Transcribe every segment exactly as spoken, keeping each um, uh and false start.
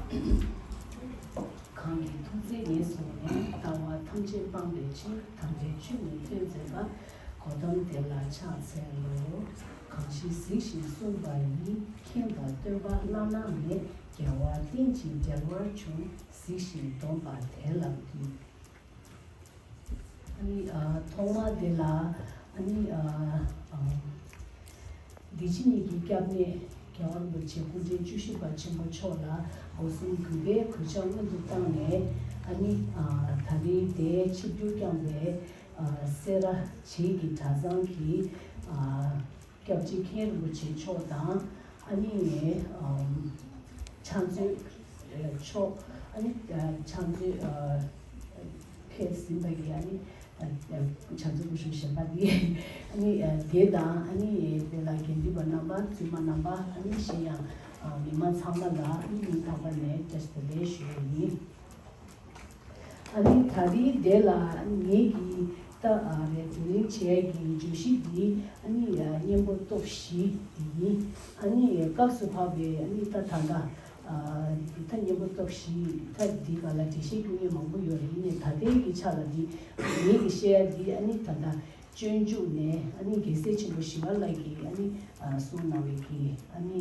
གང་གིས་ཐུགས་བརྩེ་ཉེར་བཟུང་ནས། ལྟ་བ་ཐམས་ཅད་སྤང་བའི་ཕྱིར། དམ་པའི་ཆོས་ཉིད་སྟོན་མཛད་པ། གོ་ཏམ་དེ་ལ་ཕྱག་འཚལ་ལོ། གང་ཞིག་གཟིགས་ཤིང་གསུངས་པ་ཡིས། མཁྱེན་དང་སྟོན་པ་བླ་ན་མེད། རྒྱལ་བ་རྟེན་ཅིང་འབྲེལ་བར་འབྱུང་། གཟིགས་ཤིང་འདོམས་པ་དེ་ལ་འདུད། ཨ་ནི་ཨ་ཐོག་མ་དེ་ལ་ཨ་ནི་ཨ་ཨ་འདི་ཕྱི་གཉིས་ཀྱི་སྐྱབས་གནས་རྒྱལ་བ་རིན་པོ་ཆེ་སྐུ་ཕྲེང་བཅུ་བཞི་པ་ཆེན་པོ་མཆོག་ལ་སྒོ་གསུམ་གུས་པས་གུས་ཕྱག་སྔོན་དུ་བཏང་ནས། ཨ་ནི་ཨ་ད་རེས་དེ་ཆིབས་བསྒྱུར་བསྐྱངས་པའི་ཨ་སེ་ར་བྱེས་ཀྱི་གྲྭ་ཚང་གི་ཨ་སྐྱབས་རྗེ་མཁན་རིན་པོ་ཆེ་མཆོག་དང་། ཨ་ནི་ཨམ་ཕྱག་མཛོད་ཨ་མཆོག་ཨ་ནི་ཨ་ཕྱག་མཛོད་ཨ་ཕེབས་ཟིན་པ་ཡིས། ཨ་ནི་ཨ་ཨ་ཕྱག་མཛོད་སྐུ་ཞབས་གཞན་པ་འདི་ཨ་ནི་ཨ་དེ་དང་། ཨ་ནི་དེ་ལ་དགེ་འདུན་པ་རྣམ་པ། བཙུན་མ་རྣམ་པ། ཨ་ནི་གཞན་ཡང་ཨ་མི་མང་ཚང་མ་ལ་ཨ་ནི་སྙིང་ཐག་པ་ནས་བཀྲ་ཤིས་བདེ་ལེགས་ཞུ་ཡ་ཡིན། ཨ་ནི་ད་རེས་དེ་ལ་ངེད་ཀྱིས་ད་ཨ་རེ་བགྲོ་གླེང་བྱེད་ཡ་གི་བརྗོད་གཞི་འདི་ཨ་ནི་ཨ་གཉེན་པོ་སྟོབས་བཞི་འདི་ཡིན། ཨ་ནི་སྐབས་སུ་བབས་པའི་ཨ་ནི་ད་ད་ལྟ་ཨ་ད་གཉེན་པོ་སྟོབས་བཞི་ད་འདི་ག་ལ་འགྲེལ་བཤད་རྒྱག་མཁན་མང་པོ་ཡོད་རེད། ཡིན་ནའི་ད་ལྟའི་གི་ཆ་ལ་འདི་ངེད་ཀྱིས་བཤད་ཡ་འདི་ཨ་ནི་ད་ལྟ་སྤྱོད་འཇུག་ནས་ཨ་ནི་རྒྱལ་སྲས་ཆེན་པོ་ཞི་བ་ལྷ་གིས་ཨ་ནི་ཨ་གསུངས་གནང་བའི་གི་ཨ་ནི་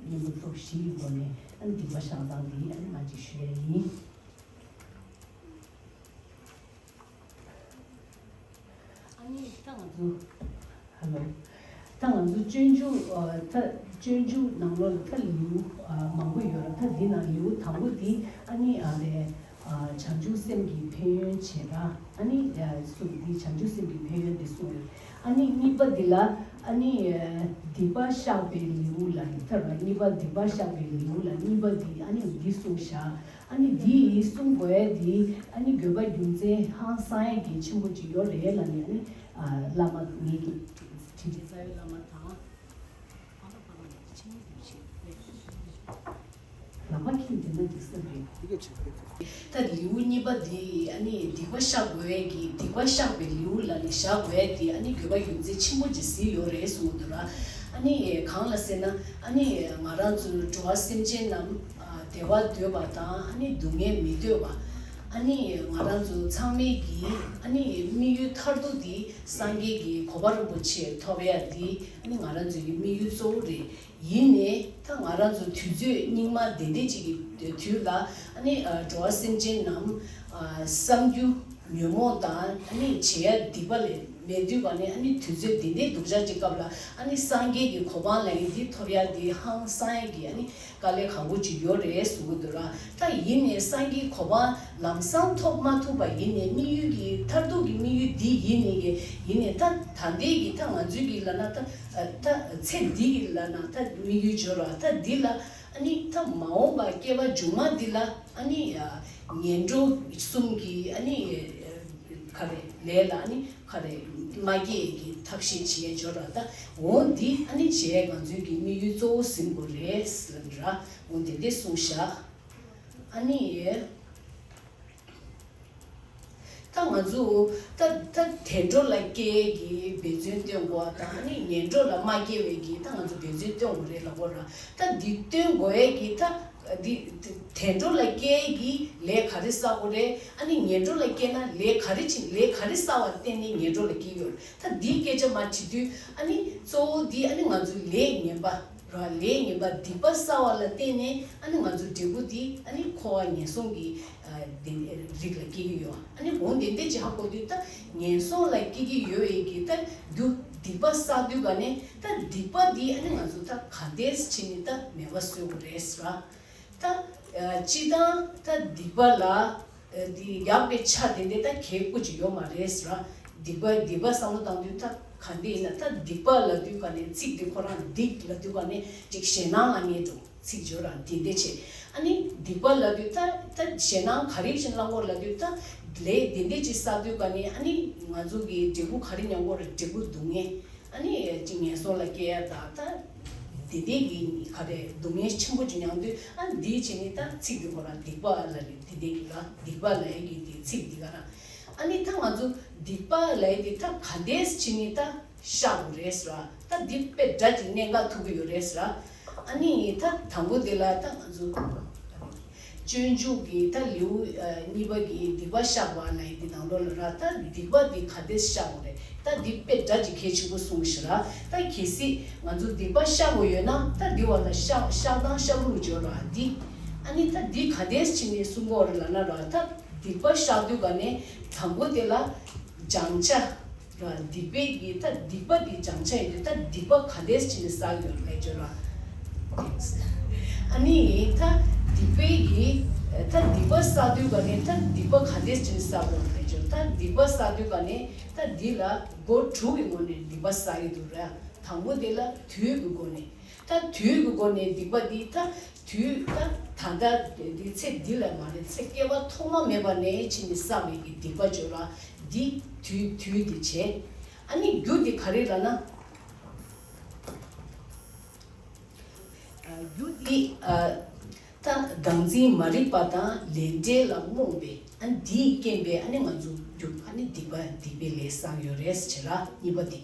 གཉེན་པོ་སྟོབས་བཞི་ཡི་སྒོ་ནས་ཨ་ནི་སྡིག་པ་བཤགས་སྟངས་འདི་ཨ་ནི་མ་གཅིག་ཞུ་ཡ་ཡིན། ཨ་ནི་ད་ང་ཚོ་ཧ་ལོ། ད་ང་ཚོ་སྤྱོད་འཇུག་ཨ་ད་སྤྱོད་འཇུག་ནང་ལོགས་ལ་ད་ལེའུ་ཨ་མང་པོ་ཡོད་ར། ད་འདི་ནང་ལེའུ་དང་པོ་འདི་ཨ་ནི་ཨ་རེ་ཨ་བྱང་ཆུབ་སེམས་ཀྱི་ཕན་ཡོན་བྱེ་བྲག། ཨ་ནི་ཨ་གསུངས། འདི་བྱང་ཆུབ་སེམས་ཀྱི་ཕན་ཡོན་འདི་གསུངས་ཡོད། ཨ་ནི་གཉིས་པ་འདི་ལ་ཨ་ནི་ཨ་སྡིག་པ་བཤགས་པའི་ལེའུ་ལ་ད་ར། གཉིས་པ་སྡིག་པ་བཤགས་པའི་ལེའུ་ལ་གཉིས་པ་འདི་ཨ་ནི་འདི་གསུངས་བཞག། ཨ་ནི་འདི་ཡིས་གསུང་དགོས་ཡ་འདི་ཨ་ནི་དགོས་པ་རྒྱུ་མཚན་ཧང་སང་ཡ་གི་ཆེན་པོ་ཅིག་ཡོད་རེད་ལབ་ནས། ཨ་ནི་ཨ་བླ་མ་ངེད་ཀྱི་དྲིན་ཅན་རྩ་བའི་བླ་མ་དང་། ཨ་ལ་བླ་མ་ངེད་ཀྱི་ཆེན་མོ་དྲིན་ཅན་རེད། ལམ་པ་ཁྱིམ་དེ་ན་འདུག་ས་རེད། ད་ལེའུ་གཉིས་པ་འདི་ཨ་ནི་སྡིག་པ་བཤགས་དགོས་ཡ་གི་སྡིག་པ་བཤགས་པའི་ལེའུ་ལབ་ནས་བཞག་དགོས་ཡ་འདི་ཨ་ནི་དགོས་པ་རྒྱུ་མཚན་ཆེན་པོ་ཅིག་གཟིགས་ཡོད་རེད་གསུངས་འདུག་ར། ཨ་ནི་གང་ལ་ཟེར་ན། ཨ་ནི་ང་རང་ཚོ་འགྲོ་བ་སེམས་ཅན་རྣམས་ཨ་བདེ་བ་འདོད་པ་དང་ཨ་ནི་སྡུག་བསྔལ་མི་འདོད་པ། ཨ་ནི་ང་རང་ཚོ་ཚང་མའི་གི་ཨ་ནི་དམིགས་ཡུལ་མཐར་ཐུག་འདི་སངས་རྒྱས་ཀྱི་གོ་འཕང་རིན་པོ་ཆེ་ཐོབ་ཡ་འདི་ཨ་ནི་ང་རང་ཚོའི་གི་དམིགས་ཡུལ་གཙོ་བོ་རེད། ཡིན་ནའི་ད་ང་རང་ཚོ་དུས་ཚོད་སྙིགས་མ་དེ་འདྲས་ཅིག་གི་དུས་ལ་ཨ་ནི་ཨ་འགྲོ་བ་སེམས་ཅན་རྣམས་ཨ་བསམ་རྒྱུ་ཉོན་མོངས་དང་ཨ་ནི་བྱེད་ཡ་སྡིག་པ་ལས་མེད་དུས་ག་ནས། ཨ་ནི་དུས་ཚོད་དེ་འདྲའི་སྡུག་ཅག་ཅིག་སྐབས་ལ་ཨ་ནི་སངས་རྒྱས་ཀྱི་གོ་འཕང་ལ་ཡིན་འདི་ཐོབ་ཡ་འདི་ཧང་སང་ཡ་གི་ཨ་ནི་དཀའ་ལས་ཁག་པོ་ཅིག་ཡོད་རེད་གསུང་གི་འདུག་ར། ད་ཡིན་ནའི་སངས་རྒྱས་གོ་འཕང་ལམ་སང་ཐོབ་མ་ཐུབ་པ་ཡིན་ནའི། དམིགས་ཡུལ་གྱི་མཐར་ཐུག་གི་དམིགས་ཡུལ་འདི་ཡིན་ནའི་གི་ཡིན་ནའི། ད་ད་ལྟའི་གི་ད་ང་ཚོའི་གི་ལབ་ན་ད་ད་ཚེ་འདི་གི་ལབ་ན་ད་དམིགས་ཡུལ་འབྱོར་བ་ད་འདི་ལ། ཨ་ནི་ད་མ་འོངས་པ་སྐྱེ་བ་མཇུག་མ་འདི་ལ་ཨ་ནི་ངན་འགྲོ་གསུམ་གྱི་ཨ་ནི་ག་རེ་ལས་ལ་ཨ་ནི་ག་རེ་མ་སྐྱེ་གི་ཐབས་ཤེས་བྱེད་འབྱོར་བ། ད་འོ་འདི་ཨ་ནི་བྱས་ང་ཚོའི་གི་དམིགས་ཡུལ་གཙོ་བོ་ཟིན་དགོས་རེད་ལབ་ར། འོ་འདི་འདི་གསུངས་བཞག། ཨ་ནི་ད་ང་ཚོ་ད་ད་བདེ་འགྲོ་ལ་སྐྱེ་གི་འབད་བརྩོན་སྟོན་དགོས་པ་དང་། ཨ་ནི་ངན་འགྲོ་ལ་མ་སྐྱེ་བའི་གི་ད་ང་ཚོ་འབད་བརྩོན་སྟོན་དགོས་རེད་ལབ་དགོས་ར། ད་འདི་སྟོན་དགོས་ཡས་གི་ད་འདི་བདེ་འགྲོ་ལ་སྐྱེ་གི་ལས་ག་རེ་བསགས་དགོས་རེད། ཨ་ནི་ངན་འགྲོ་ལ་སྐྱེ་ན་ལས་ག་རེ་བྱེད། ལས་ག་རེ་བསགས་པ་བརྟེན་ནས་ངན་འགྲོ་ལ་སྐྱེ་ཡོད་རེད། ད་འདིའི་སྐད་ཆ་མར་དྲི་དུས། ཨ་ནི་གཙོ་བོ་འདི་ཨ་ནི་ང་ཚོའི་ལས་ངན་པ་ར། ལས་ངན་པ་སྡིག་པ་བསགས་པ་ལ་བརྟེན་ནས་ཨ་ནི་ང་ཚོའི་འབྲས་བུ་འདི་ཨ་ནི་འཁོར་བ་ངན་སོང་གི་ཨ་དེ་རིགས་ལ་སྐྱེ་གི་ཡོད། ཨ་ནི་འོ་དེ་འདྲས་ཅིག་ཧ་གོ་དུས། ད་ངན་སོང་ལ་སྐྱེ་གི་ཡོད་པའི་གི་ད་རྒྱུ་སྡིག་པ་བསགས་དུས་ག་ནས། ད་སྡིག་པ་འདི་ཨ་ནི་ང་ཚོ་ད་ག་འདྲས་བྱས་ནས་ད་མེད་པ་བཟོ་དགོས་རེད་ཟེར་བ། ད་ཨ་སྤྱིར་བཏང་ད་སྡིག་པ་ལ་ཨ་འདི་ཡག་པའི་ཆ་དེ་འདྲས་ད་གལ་ཁུར་ཅིག་ཡོད་མ་རེད་ཟེར་བ། སྡིག་པ་སྡིག་པ་བསམ་བློ་བཏང་དུས་ད་ག་འདྲས་ཡིན་ན། ད་སྡིག་པ་ལབ་དུས་ག་ནས་ཚིག་འདི་ཁོ་རང་སྡིག་ལབ་དུས་ག་ནས་ཅིག་ཞེད་སྣང་ལངས་ངེས་འགྲོ། ཚིག་སྦྱོར་རང་དེ་འདྲས་བྱས། ཨ་ནི་སྡིག་པ་ལབ་དུས་ད་ད་ཞེད་སྣང་ག་རེ་བཞིན་བསླང་དགོས་ལབ་དུས། ད་ལས་དེ་འདྲས་ཅིག་བསགས་དུས་ག་ནས་ཨ་ནི་ང་ཚོ་གི་འབྲས་བུ་ག་རེ་མྱོང་དགོས་རེད། འབྲས་བུ་སྡུག་བསྔལ། ཨ་ནི་ཅིག་ངན་སོང་ལ་སྐྱེ་ཡ་ད་ད་དེ་འདྲས་ཀྱི་ག་རེ་སྡུག་བསྔལ་ཆེན་པོ་ཅིག་མྱོང་དུས། ཨ་འདི་བྱས་ནས་ད་ཚིག་འདི་ཁོ་རང་སྡིག་པ་ལབ་རེད། དེ་འདྲས་ཀྱི་ལ་སྡིག་པ་ལབ་ཡ་གི་དེ་ཚིག་འདི་ག་རང་། ཨ་ནི་ད་ང་ཚོ་སྡིག་པ་ལབ་ཡ་དེ་ད་ག་འདྲས་བྱས་ནས་ད་བཤགས་དགོས་རེད་ཟེར་བ། ད་འདི་དཔེ་འདྲ་ཅིག་གནད་འགག་ཐུག་གི་ཡོད་རེད་ཟེར་བ། ཨ་ནི་ད་དང་པོ་དེ་ལ་ད་ང་ཚོ་ སྤྱོད་འཇུག་གི་ད་ལེའུ་ཨ་གཉིས་པ་གི་སྡིག་པ་བཤགས་པ་ལབ་ཡག་འདི་ནང་ལོགས་ལ་ར། ད་སྡིག་པ་འདི་ག་འདྲས་བཤགས་དགོས་རེད། ད་འདི་དཔེ་སྒྲ་ཅིག་གལ་ཆེན་པོ་གསུངས་ཤག་ར། ད་གལ་སྲིད་ང་ཚོ་སྡིག་པ་བཤགས་དགོས་ཡོད་ན། ད་འདི་བ་ལ་བཤགས་བཤགས་སྟངས་བཤགས་ལུགས་ཅིག་ཡོད་ར། འདི་ཨ་ནི་ད་འདི་ག་འདྲས་བྱས་ནས་གསུང་གི་ཡོད་རེད་ལབ་ན་ར། ད་སྡིག་པ་བཤགས་དུས་ག་ནས་དང་པོ་དེ་ལ་སྦྱང་བྱ་ར། སྡིག་པའི་གི་ད་སྡིག་པ་འདི་སྦྱང་བྱ་ཡིན་དུས། ད་སྡིག་པ་ག་འདྲས་བྱས་ནས་བསགས་ཡོད་ལབ་ཅིག་ཡོད་ར། ཨ་ནི་ད་སྡིག་པའི་གི་ད་སྡིག་པ་བསགས་དུས་ག་ནས་ད་སྡིག་པ་ག་འདྲས་བྱས་ནས་བསགས་དགོས་ལབ་ཅིག་ད་སྡིག་པ་བསགས་དུས་ག་ནས་ད་འདི་ལ་སྒོ་དྲུག་གི་སྒོ་ནས་སྡིག་པ་བསགས་ཀྱི་འདུག་ར། དང་པོ་དེ་ལ་དུས་ཀྱི་སྒོ་ནས། ད་དུས་ཀྱི་སྒོ་ནས་སྡིག་པ་འདི་ད་དུས་ད་ད་ལྟ་འདི་ཚེ་འདི་ལ་མ་རེད། ཚེ་བསྐལ་པ་ཐོག་མ་མེད་པ་ནས་བྱས་ནས་བསགས་པའི་གི་སྡིག་པ་ཅིག་ཡོད་ར། འདི་དུས་དུས་འདི་བྱས། ཨ་ནི་རྒྱུ་འདི་ག་རེ་ལབ་ན། ཨ་རྒྱུ་འདི་ཨ་ད་བདག་འཛིན་མ་རིག་པ་དང་ལས་འབྲས་ལ་རྨོངས་པས། ཨ་ནི་འདིའི་རྐྱེན་པས་ཨ་ནི་ང་ཚོ་རྒྱུ་ཨ་ནི་སྡིག་པ་སྡིག་པའི་ལས་བསགས་ཡོད་རེད་ཟེར་ར། གཉིས་པ་འདི།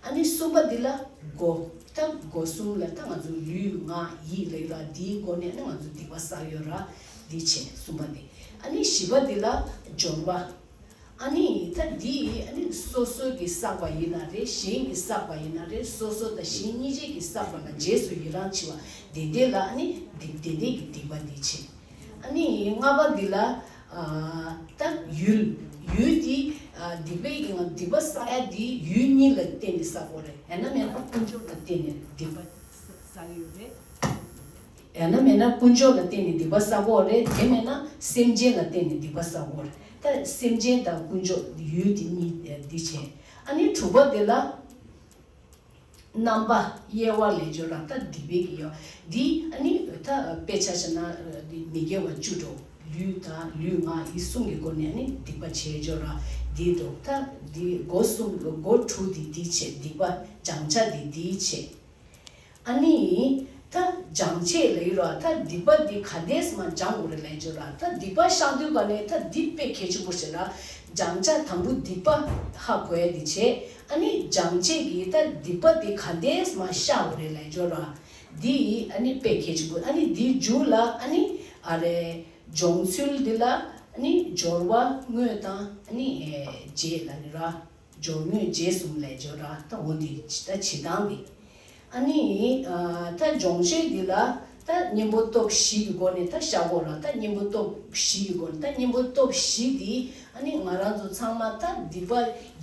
ཨ་ནི་གསུམ་པ་འདི་ལ་སྒོ། ད་སྒོ་གསུམ་ལ་ད་ང་ཚོ་ལུས་ངག་ཡིད་ལབ་ར། འདིའི་སྒོ་ནས་ཨ་ནི་ང་ཚོ་སྡིག་པ་བསགས་ཡོད་ར། འདི་བྱས་གསུམ་པ་འདི། ཨ་ནི་བཞི་པ་འདི་ལ་སྦྱོར་བ། ཨ་ནི་ད་འདི་ཨ་ནི་སོ་སོ་གིས་བསགས་པ་ཡིན་ན་རེད། གཞན་གྱིས་བསགས་པ་ཡིན་ན་རེད། སོ་སོ་དང་གཞན་གཉིས་ཆ་གིས་བསགས་པ་ལ་རྗེས་སུ་ཡི་རང་བྱེད་པ་དེ་འདྲ་ལ་ཨ་ནི་སྡིག་དེ་འདྲ་གི་སྡིག་པ་འདི་བྱས། ཨ་ནི་ལྔ་པ་འདི་ལ་ཨ་ད་ཡུལ། ཡུལ་འདི་ཨ་སྡིག་པའི་གི་ང་སྡིག་པ་བསགས་ཡག་འདི་ཡུལ་གཉིས་ལ་བརྟེན་ནས་བསགས་དགོས་རེད། ཡང་ན་མེད་ན་ཀུན་འབྱུང་ལ་བརྟེན་ནས་སྡིག་པ་བསགས་ཡོད་རེད། ཡང་ན་མེད་ན་ཀུན་འབྱུང་ལ་བརྟེན་ནས་སྡིག་པ་བསགས་དགོས་རེད། དེ་མེད་ན་སེམས་ཅན་ལ་བརྟེན་ནས་སྡིག་པ་བསགས་དགོས་རེད། ད་སེམས་ཅན་དང་ཀུན་འབྱུང་ཡུལ་དེ་གཉིས་འདི་བྱས། ཨ་ནི་དྲུག་པ་དེ་ལ་རྣམ་པ་དབྱེ་བ་ལབ་ཅིག་ཡོད་ར། ད་སྡིག་པའི་གི་ཡོད་འདི་ཨ་ནི་ད་དཔེ་ཆ་བཞག་ན་འདི་མི་དགེ་བ་བཅུ་དྲུག་ལུས་དང་ལུས་ངག་ཡིད་གསུམ་གྱི་སྒོ་ནས་ཨ་ནི་སྡིག་པ་བྱས་ཅིག་ཡོད་ར། འདི་འགྲོ་ད་འདི་སྒོ་གསུམ་སྒོ་དྲུག་འདི་འདི་བྱས། སྡིག་པ་སྦྱང་བྱ་འདི་འདི་བྱས། ཨ་ནི་ད་སྦྱང་བྱ་ལབ་ཀྱི་ཡོད་ར། ད་སྡིག་པ་འདི་ག་འདྲས་མ་སྦྱང་དགོས་རེད་ལབ་ཀྱི་ཡོད་ར། ད་སྡིག་པ་བཤགས་དུས་ག་ནས་ད་འདི་དཔེ་གལ་ཆེན་པོ་ཞིག་ར། སྦྱང་བྱ་དང་པོ་སྡིག་པ་ཧ་གོ་ཡག་འདི་བྱས། ཨ་ནི་སྦྱང་བྱ་གི་ད་སྡིག་པ་འདི་ག་འདྲས་མ་བཤགས་དགོས་རེད་ལབ་ཀྱི་ཡོད་ར། འདི་ཨ་ནི་དཔེ་གལ་ཆེན་པོ། ཨ་ནི་འདི་མཇུག་ལ་ཨ་ནི་ཨ་རེ་སྦྱོང་ཚུལ་འདི་ལ་ཨ་ནི་སྦྱོར་བ་དངོས་དང་ཨ་ནི་རྗེས་ལབ་ནི་ར། སྦྱོར་དངོས་རྗེས་གསུམ་ལབ་ཀྱི་ཡོད་ར། ད་འོ་འདི་ད་བྱེད་སྟངས་འདི། ཨ་ནི་ཨ་ད་སྦྱོང་བྱ་འདི་ལ་ད་གཉེན་པོ་སྟོབས་བཞི་གི་སྒོ་ནས་ད་བཤགས་དགོས་ར། ད་གཉེན་པོ་སྟོབས་བཞི་གི་སྒོ་ནས། ད་གཉེན་པོ་སྟོབས་བཞི་འདི་ཨ་ནི་ང་རང་ཚོ་ཚང་མ་ད་སྡིག་པ་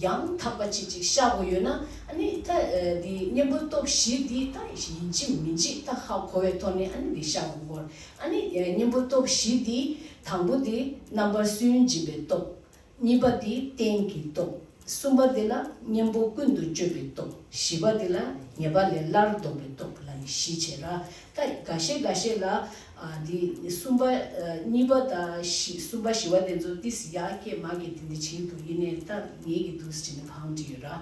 ཡང་དག་པ་ཅིག་ཅིག་བཤགས་དགོས་ཡོད་ན། ཨ་ནི་ད་ཨ་འདི་གཉེན་པོ་སྟོབས་བཞི་འདི་ད་ཡིན་གཅིག་མིན་གཅིག་ད་ཧ་གོ་བའི་ཐོག་ནས་ཨ་ནི་འདི་བཤགས་དགོས། ཨ་ནི་ཨ་གཉེན་པོ་སྟོབས་བཞི་འདི་དང་པོ་འདི་རྣམ་པར་སུན་འབྱིན་པའི་སྟོབས། གཉིས་པ་དེ་རྟེན་གྱི་སྟོབས། གསུམ་པ་དེ་ལ་གཉེན་པོ་ཀུན་ཏུ་སྤྱོད་པའི་སྟོབས། བཞི་པ་དེ་ལ་ཉེས་པ་ལས་སླར་ལྡོག་པའི་སྟོབས་ལབ་ནས་བཞི་བྱས་ར། ད་འགའ་ཤས་འགའ་ཤས་ལ་ཨ་འདི་གསུམ་པ་ཨ་གཉིས་པ་དང་བཞི་གསུམ་པ་བཞི་པ་དེ་ཚོ་ཏིས་ཡ་སྐད་མ་སྐད་དེ་འདྲ་བྱེད་ཀྱི་འདུག་ཡིན་ནའི་ད་ངེད་ཀྱི་འདུག་ཟེར་ནས་བང་བསྒྲིགས་ཡོད་ར།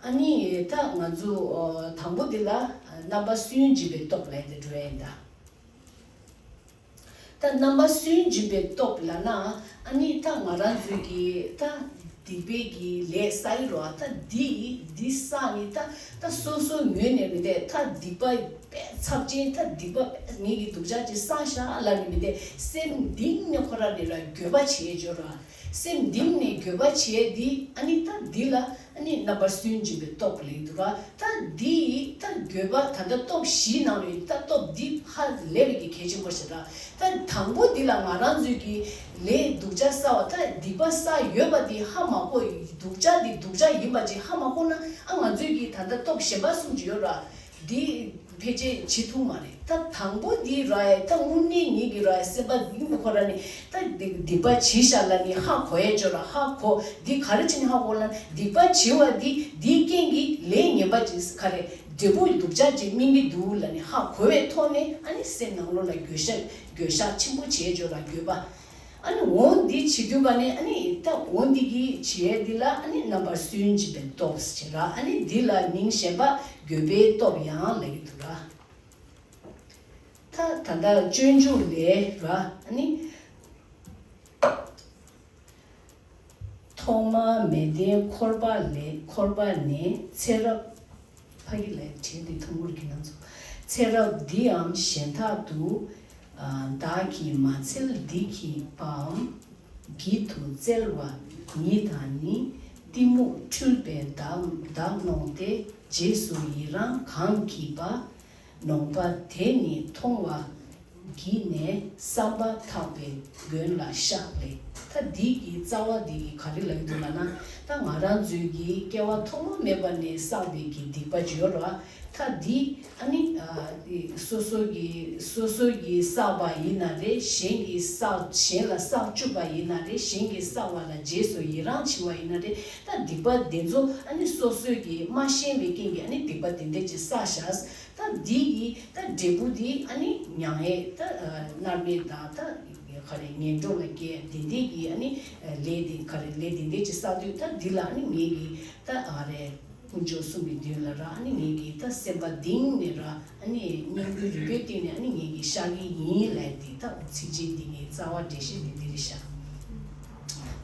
ཨ་ནི་ད་ང་ཚོ་ཨ་དང་པོ་དེ་ལ་རྣམ་པ་སུན་འབྱིན་པའི་སྟོབས་ལབ་དེ་འགྲོ་ཡ་ཡིན་ད། ད་རྣམ་པ་སུན་འབྱིན་པའི་སྟོབས་ལབ་ན། ཨ་ནི་ད་ང་རང་ཚོའི་གི་ད་སྡིག་པའི་གི་ལས་བསགས་ཡི་རོ། ད་འདི་འདི་བསགས་ནི་ད་ད་སོ་སོའི་ངོས་ནས་མི་འདུག་ད་སྡིག་པ་དཔེ་ཚབས་ཆེན། ད་སྡིག་པ་དཔེ་ངེད་ཀྱི་སྡུག་ཅག་ཅིག་བསགས་ཤག་ལབ་ནི་མི་འདུག་སེམས་གཏིང་ནས་ཁོ་རང་རེ་ར་འགྱོད་པ་བྱེད་འགྱོ་ར། སེམས་གཏིང་ནས་འགྱོད་པ་བྱེད་འདི། ཨ་ནི་ད་འདི་ལ་ཨ་ནི་རྣམ་པར་སུན་འབྱིན་པའི་སྟོབས་ལབ་འདུག་ར། ད་འདི་ད་འགྱོད་པ་ད་ལྟ་སྟོབས་བཞིའི་ནང་ནས་ད་སྟོབས་འདི་ཧ་ལས་པའི་གི་གལ་ཆེན་པོ་ཞིག་ར། ད་དང་པོ་འདི་ལ་ང་རང་ཚོའི་གི་ལས་སྡུག་ཅག་བསགས་པ། ད་སྡིག་པ་བསགས་ཡོད་པ་འདི་ཧ་མ་གོ། སྡུག་ཅག་འདི་སྡུག་ཅག་ཡིན་པ་ཅིག་ཧ་མ་གོ་ན། ཨ་ང་ཚོའི་གི་ད་ལྟ་སྟོབས་གཞན་པ་གསུམ་ཅིག་ཡོད་ར། འདི་ཕལ་ཆེར་བྱེད་ཐུབ་མ་རེད། ད་དང་པོ་འདི་ར་ཡ། ད་དངོས་གནས་ངེད་ཀྱི་ར་ཡ་སེམས་པ་གཏིང་ནས་ཁོ་ར་ནི་ད་སྡིག་སྡིག་པ་བྱས་ཤག་ལབ་ནི་ཧ་གོ་ཡ་ཅོ་ར། ཧ་གོ། འདི་ག་རེ་བྱས་ནས་ཧ་གོ་ལབ་ན། སྡིག་པ་བྱས་པ་འདི་འདིའི་རྐྱེན་གྱིས་ལས་ངན་པ་ཅིག་ག་རེ་འབྲས་བུ་སྡུག་ཅག་ཅིག་སྨིན་གྱི་འདུག་ལབ་ནི་ཧ་གོ་བའི་ཐོག་ནས། ཨ་ནི་སེམས་ནང་ལོགས་ལ་འགྱོད་བཤགས་འགྱོད་བཤགས་ཆེན་པོ་བྱས་ཅོ་ར། འགྱོད་པ། ཨ་ནི་འོ་འདི་བྱེད་དུས་ག་ནས། ཨ་ནི་ད་འོ་འདི་གི་བྱེད་ཡས་འདི་ལ་ཨ་ནི་རྣམ་པར་སུན་འབྱིན་པའི་སྟོབས་ཟེར་ར། ཨ་ནི་འདི་ལ་མིང་གཞན་པ་འགྱོད་པའི་སྟོབས་ཡང་ལབ་ཀྱི་འདུག་ར། ད་ད་ལྟ་སྤྱོད་འཇུག་ལས་ར། ཨ་ནི་ཐོག་མར་མལ་སྟན་འཁོར་བ་ལས། འཁོར་བ་ནས་ཚེ་རབས། ཕ་གི་ལས་བྲིས་འདི་ཐུང་ངུར་གྱི་ནང་ཚོ། ཚེ་རབས་འདིའམ་གཞན་དག་ཏུ། བདག་གིས་མ་འཚལ་སྡིག་གིས་པའམ། བགྱིད་དུ་སྩལ་བ་ཉིད་དང་ནི། གཏི་མུག་འཁྲུལ་པས་བདག་བདག་ནོངས་ཏེ། རྗེས་སུ་ཡི་རང་གང་བགྱིས་པ། ནོངས་པ་དེ་ནི་མཐོང་བ་བགྱིས་ནས། བསམ་པ་ཐག་པས་མགོན་ལ་བཤགས་ལས། ད་འདི་གི་རྩ་བ་འདི་གི་ག་རེ་ལབ་ཀྱི་འདུག་ལབ་ན། ད་ང་རང་ཚོའི་གི་སྐྱེ་བ་ཐོག་མ་མེད་པ་ནས་བསགས་པའི་གི་སྡིག་པ་ཅིག་ཡོད་རེད་བ། ད་འདི་ཨ་ནི་ཨ་སོ་སོ་གི་སོ་སོ་གི་བསགས་པ་ཡིན་ན་རེད། གཞན་གྱི་བསགས་གཞན་ལ་བསགས་བཅུག་པ་ཡིན་ན་རེད། གཞན་གྱི་བསགས་པ་ལ་རྗེས་སུ་ཡི་རང་བྱེད་པ་ཡིན་ན་རེད། ད་སྡིག་པ་འདི་ཚོ་ཨ་ནི་སོ་སོས་ཀྱིས་མ་ཤེས་པའི་རྐྱེན་གྱིས་ཨ་ནི་སྡིག་པ་འདི་འདྲ་ཅིག་བསགས་བཞག་ད་འདི་གི་ད་འབྲས་བུ་འདི་ཨ་ནི་མྱ་ངན་ད་མནར་མེད་དང་ད་ག་རེ་ངན་འགྲོ་ལ་སྐྱེ་འདི་འདི་གི་ཨ་ནི་ལས་འདི་ག་རེ་ལས་འདི་འདྲ་ཅིག་བསགས་དུས། ད་འདི་ལ་ཨ་ནི་ངེད་ཀྱིས་ད་ག་རེ་དཀོན་མཆོག་གསུམ་གྱི་མདུན་ལ་ར་ཨ་ནི་ངེད་ཀྱིས་ད་སེམས་པ་གཏིང་ནས་ར་ཨ་ནི་སྙིང་པོའི་རུས་པའི་གཏིང་ནས་ཨ་ནི་ངེད་ཀྱིས་བཤགས་ཀྱི་ཡིན་ལབ་འདི་ད་ཚིགས་བཅད་འདི་ངའི་རྩ་བ་འགྲེལ་བཤད་འདི་འདི་རེད་ཤག་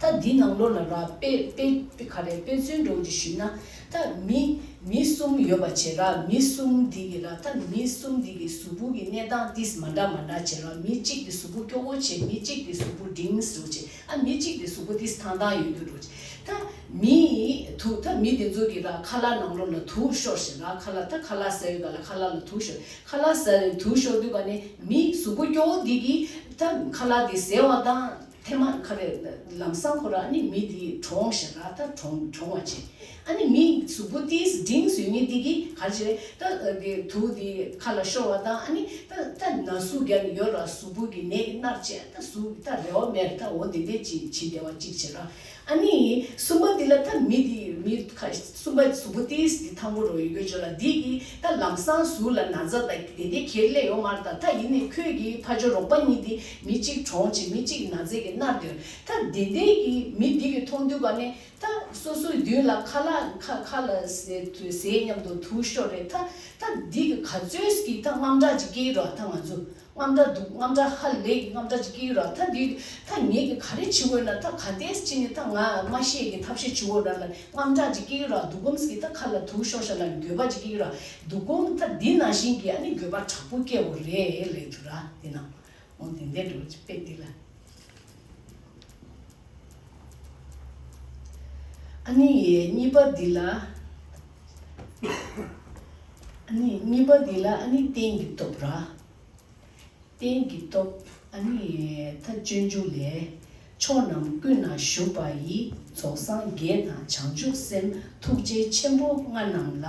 ད་འདི་ནང་ལོགས་ལ་ར་དཔེ་དཔེ་དཔེ་ག་རེ་དཔེ་མཚོན་འདྲ་བོ་ཅིག་ཞུས་ན། ད་མི་མི་གསུམ་ཡོད་པ་བྱས་ར། མི་གསུམ་འདི་གི་ར་ད་མི་གསུམ་འདི་གི་གཟུགས་པོ་གི་གནས་སྟངས་ཏིས་མ་འདྲ་མ་འདྲ་བྱས་ར། མི་གཅིག་གི་གཟུགས་པོ་སྐྱོ་བོ་བྱས། མི་གཅིག་གི་གཟུགས་པོ་འབྲིང་གཟུགས་བྱས། ཨ་མི་གཅིག་གི་གཟུགས་པོ་ཏིས་ཐང་ཐང་ཡོད་རྒྱུ་འདྲ་བོ་བྱས། ད་མི་དུག་ད་མི་དེ་ཚོ་གི་ར་ཁ་ལག་ནང་ལོགས་ལ་དུག་ཤོར་ཞིག་ར། ཁ་ལག་ད་ཁ་ལག་ཟ་ཡོད་ག་ལ་ཁ་ལག་ལ་དུག་ཤོར། ཁ་ལག་ཟ་ནས་དུག་ཤོར་དུས་ག་ནས་མི་གཟུགས་པོ་སྐྱོ་བོ་འདི་གིས་ད་ཁ་ལག་དེ་ཟས་པ་དང་། ཐེངས་མ་ག་རེ་ལམ་སང་ཁོ་ར་ཨ་ནི་མི་དེ་གྲོངས་ཤག་ར། ད་གྲོངས་གྲོངས་པ་བྱས། ཨ་ནི་མི་གཟུགས་པོ་ཏིས་འབྲིང་ཟོས་མཁན་དེ་གིས་ག་རེ་བྱས། ད་དེ་དུག་དེ་ཁ་ལ་ཤོར་བ་དང་ཨ་ནི་ད་ད་ན་ཟུག་རྒྱག་ནས་ཡོད་ར། གཟུགས་པོ་གི་ནད་ཀྱིས་མནར་བྱས། ད་གཟུགས་ད་རེ་བ་མེད་ར། ད་འོ་དེ་འདྲས་ཅིག་བྱེད་བསྡད་པ་གཅིག་བྱས་ར། ཨ་ནི་གསུམ་པ་འདི་ལ་ད་མི་འདི་མི་ཁ་གསུམ་པ་གཟུགས་པོ་ཏིས་འདི་ཐང་པོ་རོ་ཡོད་དགོས་བྱོས་ལ། འདི་གིས་ད་ལམ་སང་གཟུགས་ལ་ན་ཚ་དང་དེ་འདྲའི་ཁྱེར་སླེབས་ཡོད་མ་རེད། ད་ད་ཡིན་ནའི་ཁོས་གི་ཕ་ཇོ་རོགས་པ་གཉིས་འདི་མི་གཅིག་གྲོངས་བྱས། མི་གཅིག་ན་ཚ་གིས་མནར་སྡོད། ད་དེ་འདྲའི་གི་མི་འདི་གི་མཐོང་དུས་ག་ནས་ད་སོ་སོའི་མདུན་ལ་ཁ་ལག་ཁ་ཁ་ལ་ཟས་ཟས་མཉམ་དུ་དུག་ཤོར་རེད། ད་ད་འདི་གི་ག་ཚོད་ཀྱི་ད་དངངས་སྐྲག་ཅིག་སྐྱེ་གི་རེད་བ། ད་ང་ཚོ། དངངས་སྐྲག་འདུག་དངངས་སྐྲག་ཧ་ལས་ཀྱི་དངངས་སྐྲག་ཅིག་སྐྱེ་གི་ར། ད་འདི་ད་ངེད་ཀྱིས་ག་རེ་བྱེད་དགོས་ན། ད་ག་འདྲས་བྱས་ནས་ད་ང་མ་ཤི་གི་ཐབས་ཤེས་བྱེད་དགོས་ར་ལ་དངངས་སྐྲག་ཅིག་སྐྱེ་གི་ར། སྡུག་སྒོམ་ཟེར་གི་ད་ཁ་ལ་དུག་ཤོར་ཤག་ལ་འགྱོད་པ་ཅིག་སྐྱེ་གི་ར། སྡུག་སྒོམ་ད་འདི་ནང་བཞིན་གྱི་ཨ་ནི་འགྱོད་པ་དྲག་པོ་སྐྱེ་བོ་རེད་ལབ་འདུག་ར། འདི་ན་འོ་འདི་འདྲས་འགྲོ་ཅིག་དཔེ་འདི་ལ། ཨ་ནི་གཉིས་པ་འདི་ལ། ཨ་ནི་གཉིས་པ་འདི་ལ་ཨ་ནི་རྟེན་གྱི་སྟོབས་ར། རྟེན་གྱི་སྟོབས། ཨ་ནི་ད་སྤྱོད་འཇུག་ལས། ཕྱོགས་རྣམས་ཀུན་ན་བཞུགས་པ་ཡི། རྫོགས་སངས་རྒྱས་དང་བྱང་ཆུབ་སེམས། ཐུགས་རྗེ་ཆེན་པོ་ལྔ་རྣམས་ལ།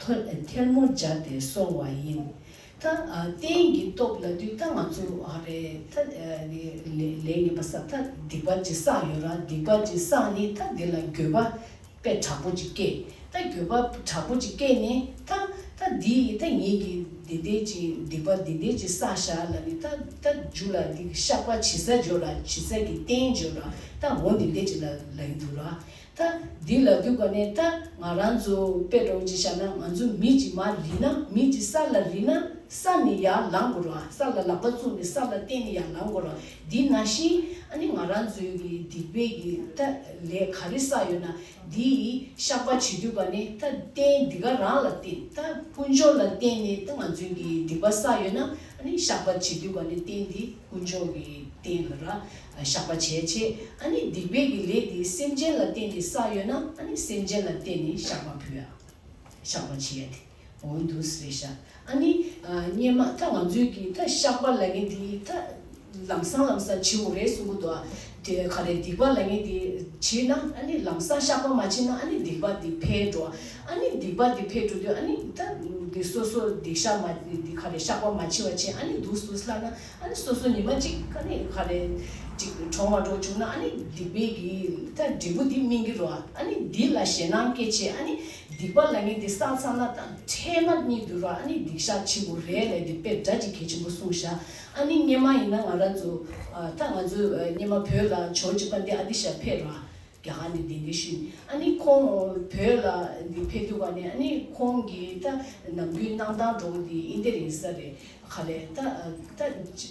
ཐལ་ཐལ་མོ་སྦྱར་ཏེ་གསོལ་བ་ཡིན། ད་ཨ་རྟེན་གྱི་སྟོབས་ལབ་དུས་ད་ང་ཚོ་ཨ་རེ་ད་ལས་ངན་པ་བསགས། ད་སྡིག་པ་ཅིག་བསགས་ཡོད་ར། སྡིག་པ་ཅིག་བསགས་ནས་ད་འདི་ལ་འགྱོད་པ། དཔེ་དྲག་པོ་ཅིག་སྐྱེས། ད་འགྱོད་པ་དྲག་པོ་ཅིག་སྐྱེས་ནས་ད་ད་འདི་ད་ངེད་ཀྱིས་འདི་འདྲས་ཅིག་སྡིག་པ་འདི་འདྲས་ཅིག་བསགས་ཤག་ལབ་ནས་ད་ད་རྒྱུ་ལ་འདི་བཤགས་པ་བྱེད་ས་འཇོག་ར། བྱེད་ས་གི་རྟེན་འཇོག་ར། ད་འོ་འདི་འདྲས་ཅིག་ལབ་ལབ་ཀྱི་འདུག་ར། ད་འདི་ལབ་དུས་ག་ནས་ད་ང་རང་ཚོ་དཔེ་འདྲ་བོ་ཅིག་བཞག་ན། ང་ཚོ་མི་ཅིག་མར་རིལ་ན། མི་ཅིག་ས་ལ་རིལ་ན། ས་ནས་ཡར་ལངས་དགོས་ར། ས་ལ་ལག་པ་བཙུགས་ནས་ས་ལ་བརྟེན་ནས་ཡར་ལངས་དགོས་ར། འདི་ནང་བཞིན་ཨ་ནི་ང་རང་ཚོའི་གི་སྡིག་པའི་གི་ད་ལས་ག་རེ་བསགས་ཡོད་ན། འདི་བཤགས་པ་བྱེད་དུས་ག་ནས་ད་རྟེན་འདི་ག་རང་ལ་བརྟེན། ད་དཀོན་མཆོག་ལ་བརྟེན་ནས་ད་ང་ཚོའི་གི་སྡིག་པ་བསགས་ཡོད་ན། ཨ་ནི་བཤགས་པ་བྱེད་དུས་ག་ནས་རྟེན་འདི་དཀོན་མཆོག་གི་རྟེན་ལ་ར་བཤགས་པ་བྱས་བྱས། ཨ་ནི་སྡིག་པའི་གི་ལས་འདི་སེམས་ཅན་ལ་བརྟེན་ནས་བསགས་ཡོད་ན། ཨ་ནི་སེམས་ཅན་ལ་བརྟེན་ནས་བཤགས་པ་ཕུལ་ཡ། བཤགས་པ་བྱེད་ཡ་དེ་འོ་འདུག་སེ་རེད་ཤག་ཨ་ནི་ཨ་སྔོན་མ་ད་ང་ཚོའི་གི་ད་བཤགས་པ་ལབ་མཁན་དེ་ད་ལམ་སང་ལམ་སང་བྱེད་དགོས་རེད་གསུང་གི་འདུག་དེ་ག་རེ་སྡིག་པ་ལབ་མཁན་དེ་བྱས་ན། ཨ་ནི་ལམ་སང་བཤགས་པ་མ་བྱས་ན་ཨ་ནི་སྡིག་པ་དེ་འཕེལ་འགྲོ། ཨ་ནི་སྡིག་པ་དེ་འཕེལ་འགྲོ་དུས་ཨ་ནི་ད་དེ་སོ་སོ་སྡིག་བཤགས་མ་དེ་ག་རེ་བཤགས་པ་མ་བྱས་པ་བྱས། ཨ་ནི་འདུག་སེ་ལྷག་ན་ཨ་ནི་སོ་སོ་ཉི་མ་གཅིག་ག་ནས་ག་རེ་གཅིག་གྲོངས་པ་འགྲོ་བྱུང་ན། ཨ་ནི་སྡིག་པའི་གི་ད་འབྲས་བུ་དེ་སྨིན་གི་རེད་བ། ཨ་ནི་འདི་ལ་ཞེད་སྣང་སྐྱེ་བྱས། ཨ་ནི་སྡིག་པ་ལབ་མཁན་དེ་བསགས་ཚར་ན་ད་འཕྲལ་མ་གཉིད་དུ་ར། ཨ་ནི་སྡིག་བཤགས་བྱེད་དགོས་རེད་ལབ་དེ་དཔེ་སྒྲ་ཅིག་གལ་ཆེན་པོ་གསུངས་ཤག་ཨ་ནི་སྔོན་མ་ཡིན་ན་ང་རང་ཚོ་ཨ་ད་ང་ཚོ་ཨ་སྔོན་མ་བོད་ལ་ཇོ་རྗེ་དཔལ་ལྡན་ཨ་ཏི་ཤ་ཕེབས་ར། རྒྱ་གར་ནས་གདན་འདྲེན་ཞུས། ཨ་ནི་ཁོང་བོད་ལ་འདི་ཕེབས་དུས་ག་ནས་ཨ་ནི་ཁོང་གི་ད་ནམ་རྒྱུན་གནང་སྟངས་འདྲ་བོ་འདི་ཨིན་དེ་རེད་ས་རེད། ག་རེ་ད་ད་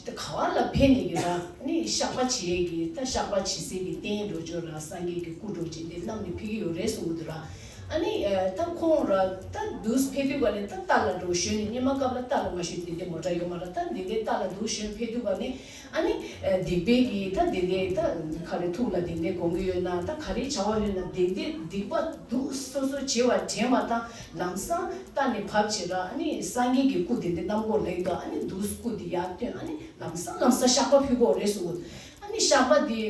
ད་ག་བ་ལ་ཕེབས་ནས་གི་ར། ཨ་ནི་བཤགས་པ་བྱེད་ཡས་གི་ད་བཤགས་པ་བྱེད་སའི་གི་རྟེན་འགྲོ་ཆོག་ར། སངས་རྒྱས་ཀྱི་སྐུ་འགྲོ་ཅིག་འདི་བསྣམས་ནས་ཕེབས་ཀྱི་ཡོད་རེད་གསུང་གི་འདུག་ར། ཨ་ནི་ད་ཁོང་ར་ད་འདུག་ཕེབས་དུས་ག་ནས་ད་རྟ་ལ་འགྲོ་ཞོན་ནས་སྙེ་མ་སྐབས་ལ་རྟ་ལ་མ་ཞོན་དེ་འདྲའི་མོ་ཊ་ཡོད་མ་ར། ད་དེ་འདྲའི་རྟ་ལ་འདུག་ཞོན་ཕེབས་དུས་ག་ནས་ཨ་ནི་སྡིག་པའི་གི་ད་དེ་འདྲའི་ད་ག་རེ་ཐུགས་ལ་དེ་འདྲའི་དགོངས་ཀྱི་ཡོད་ན་ད་ག་རེ་བྱ་བ་ཡོད་ན་དེ་འདྲའི་སྡིག་པ་འདུག་སོ་སོ་བྱེད་པ་དྲན་པ་དང་ལམ་སང་རྟ་ནས་བབས་བྱས་ར། ཨ་ནི་སངས་རྒྱས་ཀྱི་སྐུ་དེ་འདྲའི་གནམ་སྒོ་ལེགས་དང་ཨ་ནི་འདུག་སྐུ་དེ་ཡར་བཏོན། ཨ་ནི་ལམ་སང་ལམ་སང་བཤགས་པ་ཕུལ་དགོས་རེད་གསུངས། ཨ་ནི་བཤགས་པ་འདི་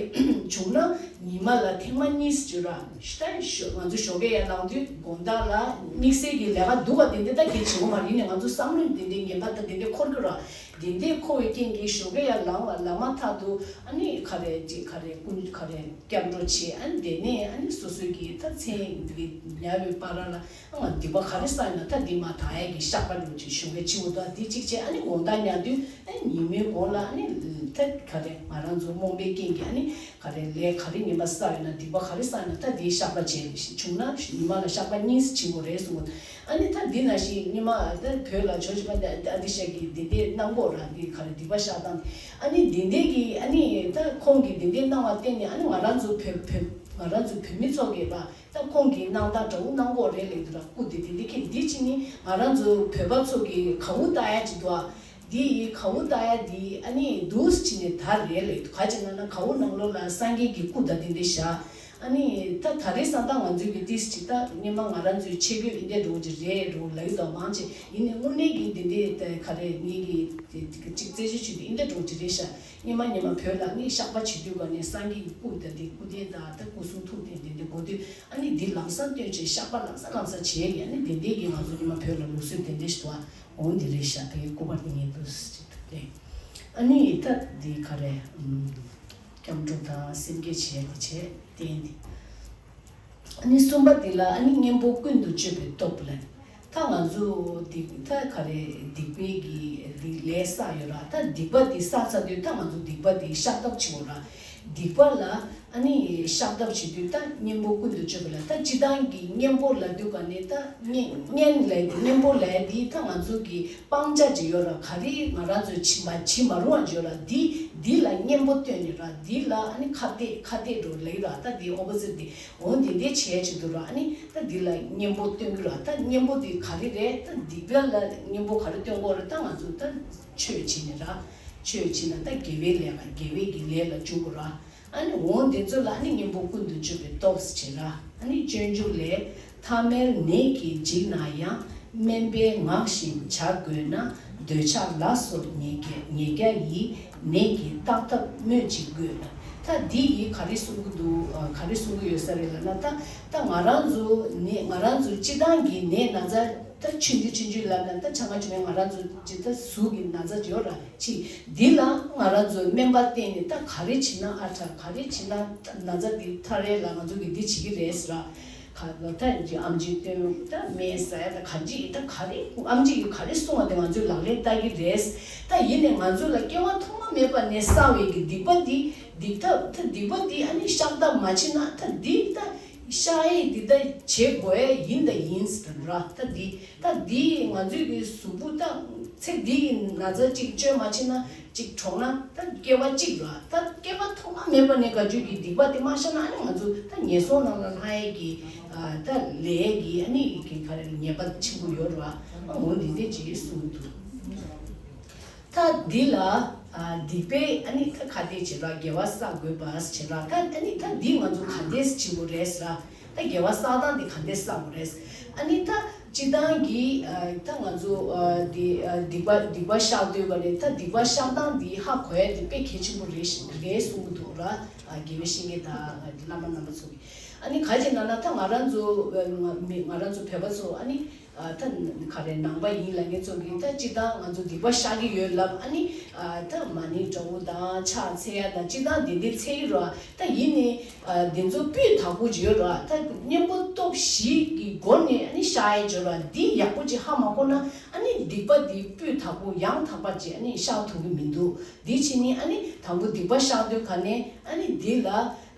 བྱུང་ན་ཉི་མ་ལ་ཐེངས་མ་གཉིས་བརྗོད་ར། ད་ཞོ་ང་ཚོ་ཞོགས་ཀས་ཡར་ལངས་དུས་དགོང་དག་ལ་དམིགས་བསལ་གྱི་ལས་ཀ་འདུག་ག་དེ་འདྲ་ད་གལ་ཆེ་བོ་མ་རེད། ཡིན་ནའི་ང་ཚོ་བསམ་བློ་དེ་འདྲའི་ངན་པ་ད་དེ་འདྲའི་འཁོར་གྱི་ར། དེ་འདྲའི་འཁོར་བའི་རྐྱེན་གྱིས་ཞོགས་ཀས་ཡར་ལངས་ལ་ལངས་མ་ཐག་ཏུ་ཨ་ནི་ག་རེ་ཅིག་ག་རེ་ཀུན་ག་རེ་སྐྱབས་འགྲོ་བྱེད། ཨ་ནི་དེ་ནས་ཨ་ནི་སོ་སོའི་གི་ད་མཚན་འདི་ཉར་བའི་བར་ལ་ང་སྡིག་པ་ག་རེ་བསགས་ཡོད་ན་ད་འདི་མ་དག་ཡས་ཀྱི་བཤགས་པ་འགྲོ་ཅིག་ཞོགས་ཀས་ཕྱི་པོ་ད་འདི་གཅིག་བྱས། ཨ་ནི་དགོང་དག་ཉལ་དུས་ཨ་ནི་ཉིན་མོའི་གུང་ལ་ཨ་ནི་ད་ག་རེ་ང་རང་ཚོ་རྨོངས་པའི་རྐྱེན་གྱིས་ཨ་ནི་ག་རེ་ལས་ག་རེ་ངན་པ་བསགས་ཡོད་ན་སྡིག་པ་ག་རེ་བསགས་ཡོད་ན་ད་འདིའི་བཤགས་པ་བྱས་བྱུང་ན་ཉི་མ་ལ་བཤགས་པ་གཉིས་བྱེད་དགོས་རེད་གསུངས། ཨ་ནི་ད་འདི་ནང་བཞིན་ཉི་མ་ད་བོད་ལ་ཇོ་བོ་རྗེ་དཔལ་ལྡན་ཨ་ཏི་ཤ་གི་འདི་འདྲའི་གནང་སྒོ་ར་འདི་ག་རེ་སྡིག་པ་བཤགས་སྟངས་ཨ་ནི་འདི་འདྲའི་གི་ཨ་ནི་ད་ཁོང་གིས་འདི་འདྲའི་གནང་བ་བརྟེན་ནས་ཨ་ནི་ང་རང་ཚོ་བོད་བོད་ང་རང་ཚོ་བོད་མི་ཚོ་གིས་ར། ད་ཁོང་གིས་གནང་སྟངས་འདྲ་བོ་གནང་གི་ཡོད་རེད་ལབ་ཀྱི་འདུག་ར། སྐུ་དེ་དེ་འདྲ་ཁེ་འདི་ཕྱིན་ནི་ང་རང་ཚོ་བོད་པ་ཚོ་གིས་གའུ་བཏགས་ཡ་ཅིག་འདུག་ཨ། འདི་ཡི་གའུ་བཏགས་ཡ་འདི་ཨ་ནི་འདུག་སེ་ཕྱིན་ནས་དར་རེད་ལབ་ཀྱི་འདུག་ག་ཅི་ན་ན་གའུ་ནང་ལོགས་ལ་སངས་རྒྱས་ཀྱི་སྐུ་དང་དེ་འདྲ་བཞག་ཨ་ནི་ད་ད་རེས་སང་ད་ང་ཚོའི་གི་ཏིས་ཅིག་ད་སྔོན་མ་ང་རང་ཚོའི་ཆས་གོས་འདི་འདྲ་འདྲ་བོ་ཅིག་རེད་འདྲ་བོ་ལབ་ཀྱི་འདུག་མང་ཆེ། ཡིན་ནའི་དངོས་གནས་ཀྱི་འདི་འདྲ་ད་ག་རེ་ངེད་ཀྱི་ཅིག་རྩེད་ཆས་ཆུ་དེ་འདི་འདྲ་འདྲ་བོ་ཅིག་རེད་ཤག་སྔོན་མ་སྔོན་མ་བོད་ལ་ནི་བཤགས་པ་བྱེད་དུས་ག་ནས་སངས་རྒྱས་ཀྱི་སྐུ་དང་དེ་སྐུ་རྟེན་དང་ད་སྐུ་གསུང་ཐུགས་རྟེན་དེ་འདྲ་དགོས་དུས་ཨ་ནི་འདི་ལམ་སང་བཏོན་བྱས་བཤགས་པ་ལམ་སང་ལམ་སང་བྱས་ཡ་ནི་དེ་འདྲའི་གི་ང་ཚོ་སྔོན་མ་བོད་ལ་ལུགས་སྲོལ་དེ་འདྲ་ཞིག་འདུག་ཨ། འོ་འདི་རེད་ཤག་ད་གི་སྐུ་པར་དེ་ངས་འདུག་སེ་བྲིས་འདུག་སྟེ། ཨ་ནི་ད་འདི་ག་རེ་སྐྱབས་འགྲོ་དང་སེམས་བསྐྱེད་བྱས་དེ་བྱས་བསྟན་ཏེ། ཨ་ནི་གསུམ་པ་འདི་ལ་ཨ་ནི་གཉེན་པོ་ཀུན་ཏུ་སྤྱོད་པའི་སྟོབས་ལ། ད་ང་ཚོ་སྡིག་ད་ག་རེ་སྡིག་པའི་གི་སྡིག་ལས་བསགས་ཡོད་ར། ད་སྡིག་པ་འདི་བསགས་ཚར་དུས་ད་ང་ཚོ་སྡིག་པ་འདི་བཤགས་ཐབས་བྱེད་དགོས་ར། སྡིག་པ་ལ་ཨ་ནི་བཤགས་ཐབས་བྱེད་དུས་ད་གཉེན་པོ་ཀུན་ཏུ་སྤྱོད་པ་ལ་ད་སྤྱིར་བཏང་གི་གཉེན་པོ་ལབ་དུས་ག་ནས་ད་གཉེན་གཉེན་ལབ་དེ་གཉེན་པོ་ལབ་དེ་ད་ང་ཚོ་གི་སྤང་བྱ་ཅིག་ཡོད་ར། ག་རེ་ང་རང་ཚོས་བྱེད་མ་བྱེད་མ་རུང་བ་ཅིག་ཡོད་ར། འདི་འདི་ལ་གཉེན་པོ་བསྟེན་ནས་ར། འདི་ལ་ཨ་ནི་ཁ་གཏད་ཁ་གཏད་འགྲོ་ལབ་ཀྱི་ར། ད་འདི་ཨོ་པོ་ཟིཊ་འདི། འོ་འདི་འདྲའི་བྱས་བྱེད་དུ་ར། ཨ་ནི་ད་འདི་ལ་གཉེན་པོ་སྟོན་གྱི་ར། ད་གཉེན་པོ་འདི་ག་རེ་རེད། ད་འདི་ག་ལ་གཉེན་པོ་ག་རེ་སྟོན་དགོས་རེད། ད་ང་ཚོ་ད་ཆོས་བྱེད་ནས་ར། ཆོས་བྱེད་ན་ད་དགེ་བའི་ལས་ལ་དགེ་བའི་གི་ལས་ལ་འཇུག་དགོས་ར། ཨ་ནི་འོ་འདི་ཚོ་ལ་ཨ་ནི་གཉེན་པོ་ཀུན་ཏུ་སྤྱོད་པའི་སྟོབས་བྱེད་ར། ཨ་ནི་སྤྱོད་འཇུག་ལས། ཐ་མལ་ནད་ཀྱིས་འཇིགས་ན་ཡང་། སྨན་པས་ངག་བཞིན་བྱ་དགོས་ན། འདོད་ཆགས་ལ་སོགས་ཉེས་བརྒྱ་ཉེས་བརྒྱ་ཡི། ནད་ཀྱིས་བརྟག་ཐབས་སྨོས་ཅི་དགོས། ད་འདི་ཡིས་ག་རེ་གསུང་གི་འདུག་ཨ། ག་རེ་གསུང་གི་ཡོད་ས་རེད་ལབ་ན། ད་ད་ང་རང་ཚོ་ནད་ང་རང་ཚོ་སྤྱིར་བཏང་གི་ནད་ན་ཚ་ད་ཆུང་ཆུང་ཆུང་ཆུང་ལབ་ན་ད་ཆ་ང་ཆུང་ངའི་ང་རང་ཚོ་ཅི་ད་གཟུགས་ཀྱི་ན་ཚ་ཅིག་ཡོད་ར་ཅི། འདི་ལ་ང་རང་ཚོ་སྨན་པ་བསྟེན་ནས་ད་ག་རེ་བྱེད་ན་ཨ་དྲག་ག་རེ་བྱེད་ན་ན་ཚ་འདི་ཐར་རེད་ལ་ང་ཚོ་གི་འདི་བྱེད་ཀྱི་རེད་ཟེར་ར། ག་ལ་ད་ཨམ་ཆི་སྟོན་ད་སྨན་ཟ་ཡ་ད་ག་ཅི་ད་ག་རེ་ཨམ་ཆི་གིས་ག་རེ་གསུང་བ་དེ་ང་ཚོས་ལག་ལེན་བསྟར་གྱི་རེད། ད་ཡིན་ནའི་ང་ཚོ་ལ་སྐྱེ་བ་ཐོག་མ་མེད་པ་ནས་བསགས་པའི་གི་སྡིག་པ་འདི་སྡིག་ཐབས་ད་སྡིག་པ་འདི་ཨ་ནི་བཤགས་ཐབས་མ་བྱེད་ན་ད་འདི་ད་བཤགས་ཡས་འདི་ད་བྱེད་དགོས་ཡས་ཡིན་ད་ཡིན་ཟེར་ར། ད་འདི་ད་འདི་ང་ཚོའི་གི་གཟུགས་པོ་ད་ཚེ་འདི་གི་ན་ཚ་གཅིག་བཅོས་མ་བྱེད་ན་གཅིག་གྲོངས་ན་ད་སྐྱེ་བ་གཅིག་ར། ད་སྐྱེ་བ་ཐོག་མ་མེད་པ་ནས་ག་ཚོད་ཀྱི་སྡིག་པ་དེ་མ་བཤགས་ན་ཨ་ནི་ང་ཚོ་ད་ངན་སོང་ནང་ལ་ལྷུང་ཡས་ཀྱི་ད་ལས་ཀྱི་ཨ་ནི་གི་ག་རེ་ཉེས་པ་ཆེན་པོ་ཡོད་ར། ཨ་འོ་འདི་འདྲ་ཅིག་གསུངས་འདུག་ད་འདི་ལ་ཨ་སྡིག་པའི་ཨ་ནི་ད་ག་འདྲས་བྱེད་ར་དགེ་བ་བསགས་དགོས་པ་བྱེད་ར། ད་ཨ་ནི་ད་འདི་ང་ཚོ་ག་འདྲས་བྱེད་དགོས་རེད་ཟེར་ར། ད་དགེ་བ་བསགས་སྟངས་འདི་ག་འདྲས་བསགས་དགོས་རེད། ཨ་ནི་ད་སྤྱིར་བཏང་གི་ཨ་ད་ང་ཚོ་ཨ་འདི་ཨ་སྡིག་པ་སྡིག་པ་བཤགས་དུས་ག་ནས་ད་སྡིག་པ་བཤགས་སྟངས་འདི་ཧ་གོ་ཡ་འདི་དཔེ་གལ་ཆེན་པོ་རེད་རེད་གསུང་གི་འདུག་ར། ཨ་དགེ་བའི་བཤེས་གཉེན་དང་བླ་མ་རྣམ་པ་ཚོ་གིས་ཨ་ནི་ག་ཅི་ན་ན་ད་ང་རང་ཚོ་ཨ་མི་ང་རང་ཚོ་བོད་པ་ཚོ་ཨ་ནི། ཨ་ད་ག་རེ་ནང་པ་ཡིན་ལབ་མཁན་ཚོ་གིས་ད་སྤྱིར་བཏང་ང་ཚོ་སྡིག་པ་བཤགས་ཀྱི་ཡོད་ལབ། ཨ་ནི་ཨ་ད་མ་ཎི་འདྲ་བོ་དང་ཕྱག་འཚལ་ཡ་དང་སྤྱིར་བཏང་དེ་འདྲ་འཚལ་གྱི་རེད། ད་ཡིན་ནའི་ཨ་དེ་ཚོ་སྤུས་དག་པོ་ཅིག་ཡོད་རེད། ད་གཉེན་པོ་སྟོབས་བཞི་གི་སྒོ་ནས་ཨ་ནི་བཤགས་ཡ་ཅིག་ཡོད་རེད། འདི་ཡག་པོ་ཅིག་ཧ་མ་གོ་ན་ཨ་ནི་སྡིག་པ་འདི་སྤུས་དག་པོ་ཡང་དག་པ་ཅིག་ཨ་ནི་བཤགས་ཐུབ་ཀྱི་མི་འདུག་འདི་བྱས་ནས་ཨ་ནི་དང་པོ་སྡིག་པ་བཤགས་དུས་ག་ནས་ཨ་ནི་འདི་ལ།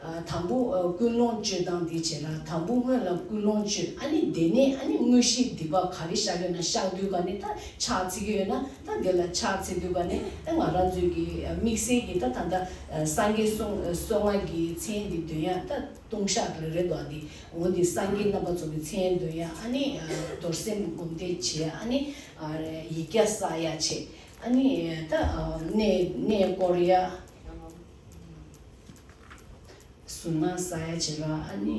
ཨ། དང་པོ་ཨ་ཀུན་སློང་བཅོས་སྟངས་འདི་བྱས་ལ། དང་པོ་སྔོན་ལ་ཀུན་སློང་བཅོས། ཨ་ནི་དེ་ནས་ཨ་ནི་དངོས་གཞིའི་སྡིག་པ་ག་རེ་བཤགས་ཡོད་ན་བཤགས་དུས་ག་ནས་ད་ཕྱག་འཚལ་གྱི་ཡོད་ན་ད་དེ་ལ་ཕྱག་འཚལ་དུས་ག་ནས་ད་ང་རང་ཚོའི་གི་ཨ་དམིགས་བསལ་གྱི་ད་ད་ལྟ་ཨ་སངས་རྒྱས་སོ་སོ་ལྔ་གི་མཚན་འདི་འདོན་ཡ། ད་ལྟུང་བཤགས་རེ་རེ་འདུག་ཨ། འདི་འོ་འདི་སངས་རྒྱས་རྣམ་པ་ཚོ་གི་མཚན་འདོན་ཡ། ཨ་ནི་ཨ་རྡོར་སེམས་སྒོམ་བཟླས་བྱེད་ཡ། ཨ་ནི་ཨ་ཡིག་བརྒྱ་བསགས་ཡ་བྱེད། ཨ་ནི་ད་ཨ་གནས་གནས་སྐོར་ཡ། གཟུངས་སྔགས་བསགས་ཡ་བྱེད་ར། ཨ་ནི་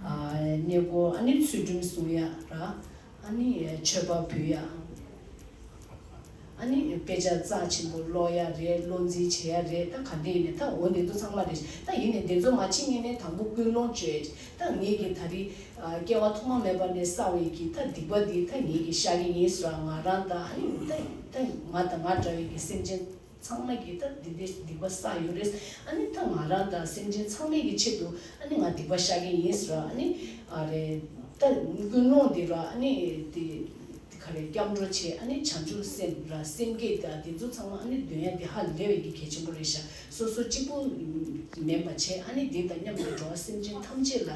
ཨ་གནས་སྐོར། ཨ་ནི་ཚུལ་ཁྲིམས་སྲུང་ཡ་ར། ཨ་ནི་མཆོད་པ་ཕུལ་ཡ། ཨ་ནི་དཔེ་ཆ་རྩ་ཆེན་པོ་ཀློག་ཡ་རེད། བློ་འཛིན་བྱེད་ཡ་རེད། ད་ག་འདྲ་ཡིན་ནའི་ད་འོ་འདི་ཚོ་ཚང་མ་རེད། ད་ཡིན་ནའི་འདི་ཚོ་མ་བྱེད་སྔོན་ནས་དང་པོ་ཀུན་སློང་བཅོས། ད་ངེད་ཀྱི་ད་རེས་ཨ་སྐྱེ་བ་ཐོག་མ་མེད་པ་ནས་བསགས་པའི་གི་ད་སྡིག་པ་འདི་ད་ངེད་ཀྱིས་བཤགས་ཀྱི་ཡིན་ཟེར་བ། ང་རང་དང་ཨ་ནི་ད་ད་ང་དང་ང་འདྲ་བའི་གི་སེམས་ཅན་ཚང་མ་གིས་ད་འདི་འདྲའི་སྡིག་པ་བསགས་ཡོད་རེད། ཨ་ནི་ད་ང་རང་དང་སེམས་ཅན་ཚང་མའི་གི་ཆེད་དུ་ཨ་ནི་ང་སྡིག་པ་བཤགས་ཀྱི་ཡིན་ཟེར་བ། ཨ་ནི་ཨ་རེ་ད་ཀུན་སློང་འདི་ར། ཨ་ནི་དེ་དེ་ག་རེ་སྐྱབས་འགྲོ་བྱེད། ཨ་ནི་བྱང་ཆུབ་སེམས་ར་སེམས་བསྐྱེད་དང་དེ་ཚོ་ཚང་མ་ཨ་ནི་འདོན་ཡ་དེ་ཧ་ལས་པའི་གི་གལ་ཆེན་པོ་རེད་ཤག་སོ་སོ་གཅིག་པུ་མིན་པ་བྱས། ཨ་ནི་དེ་དང་མཉམ་དུ་འགྲོ་བ་སེམས་ཅན་ཐམས་ཅད་ལ་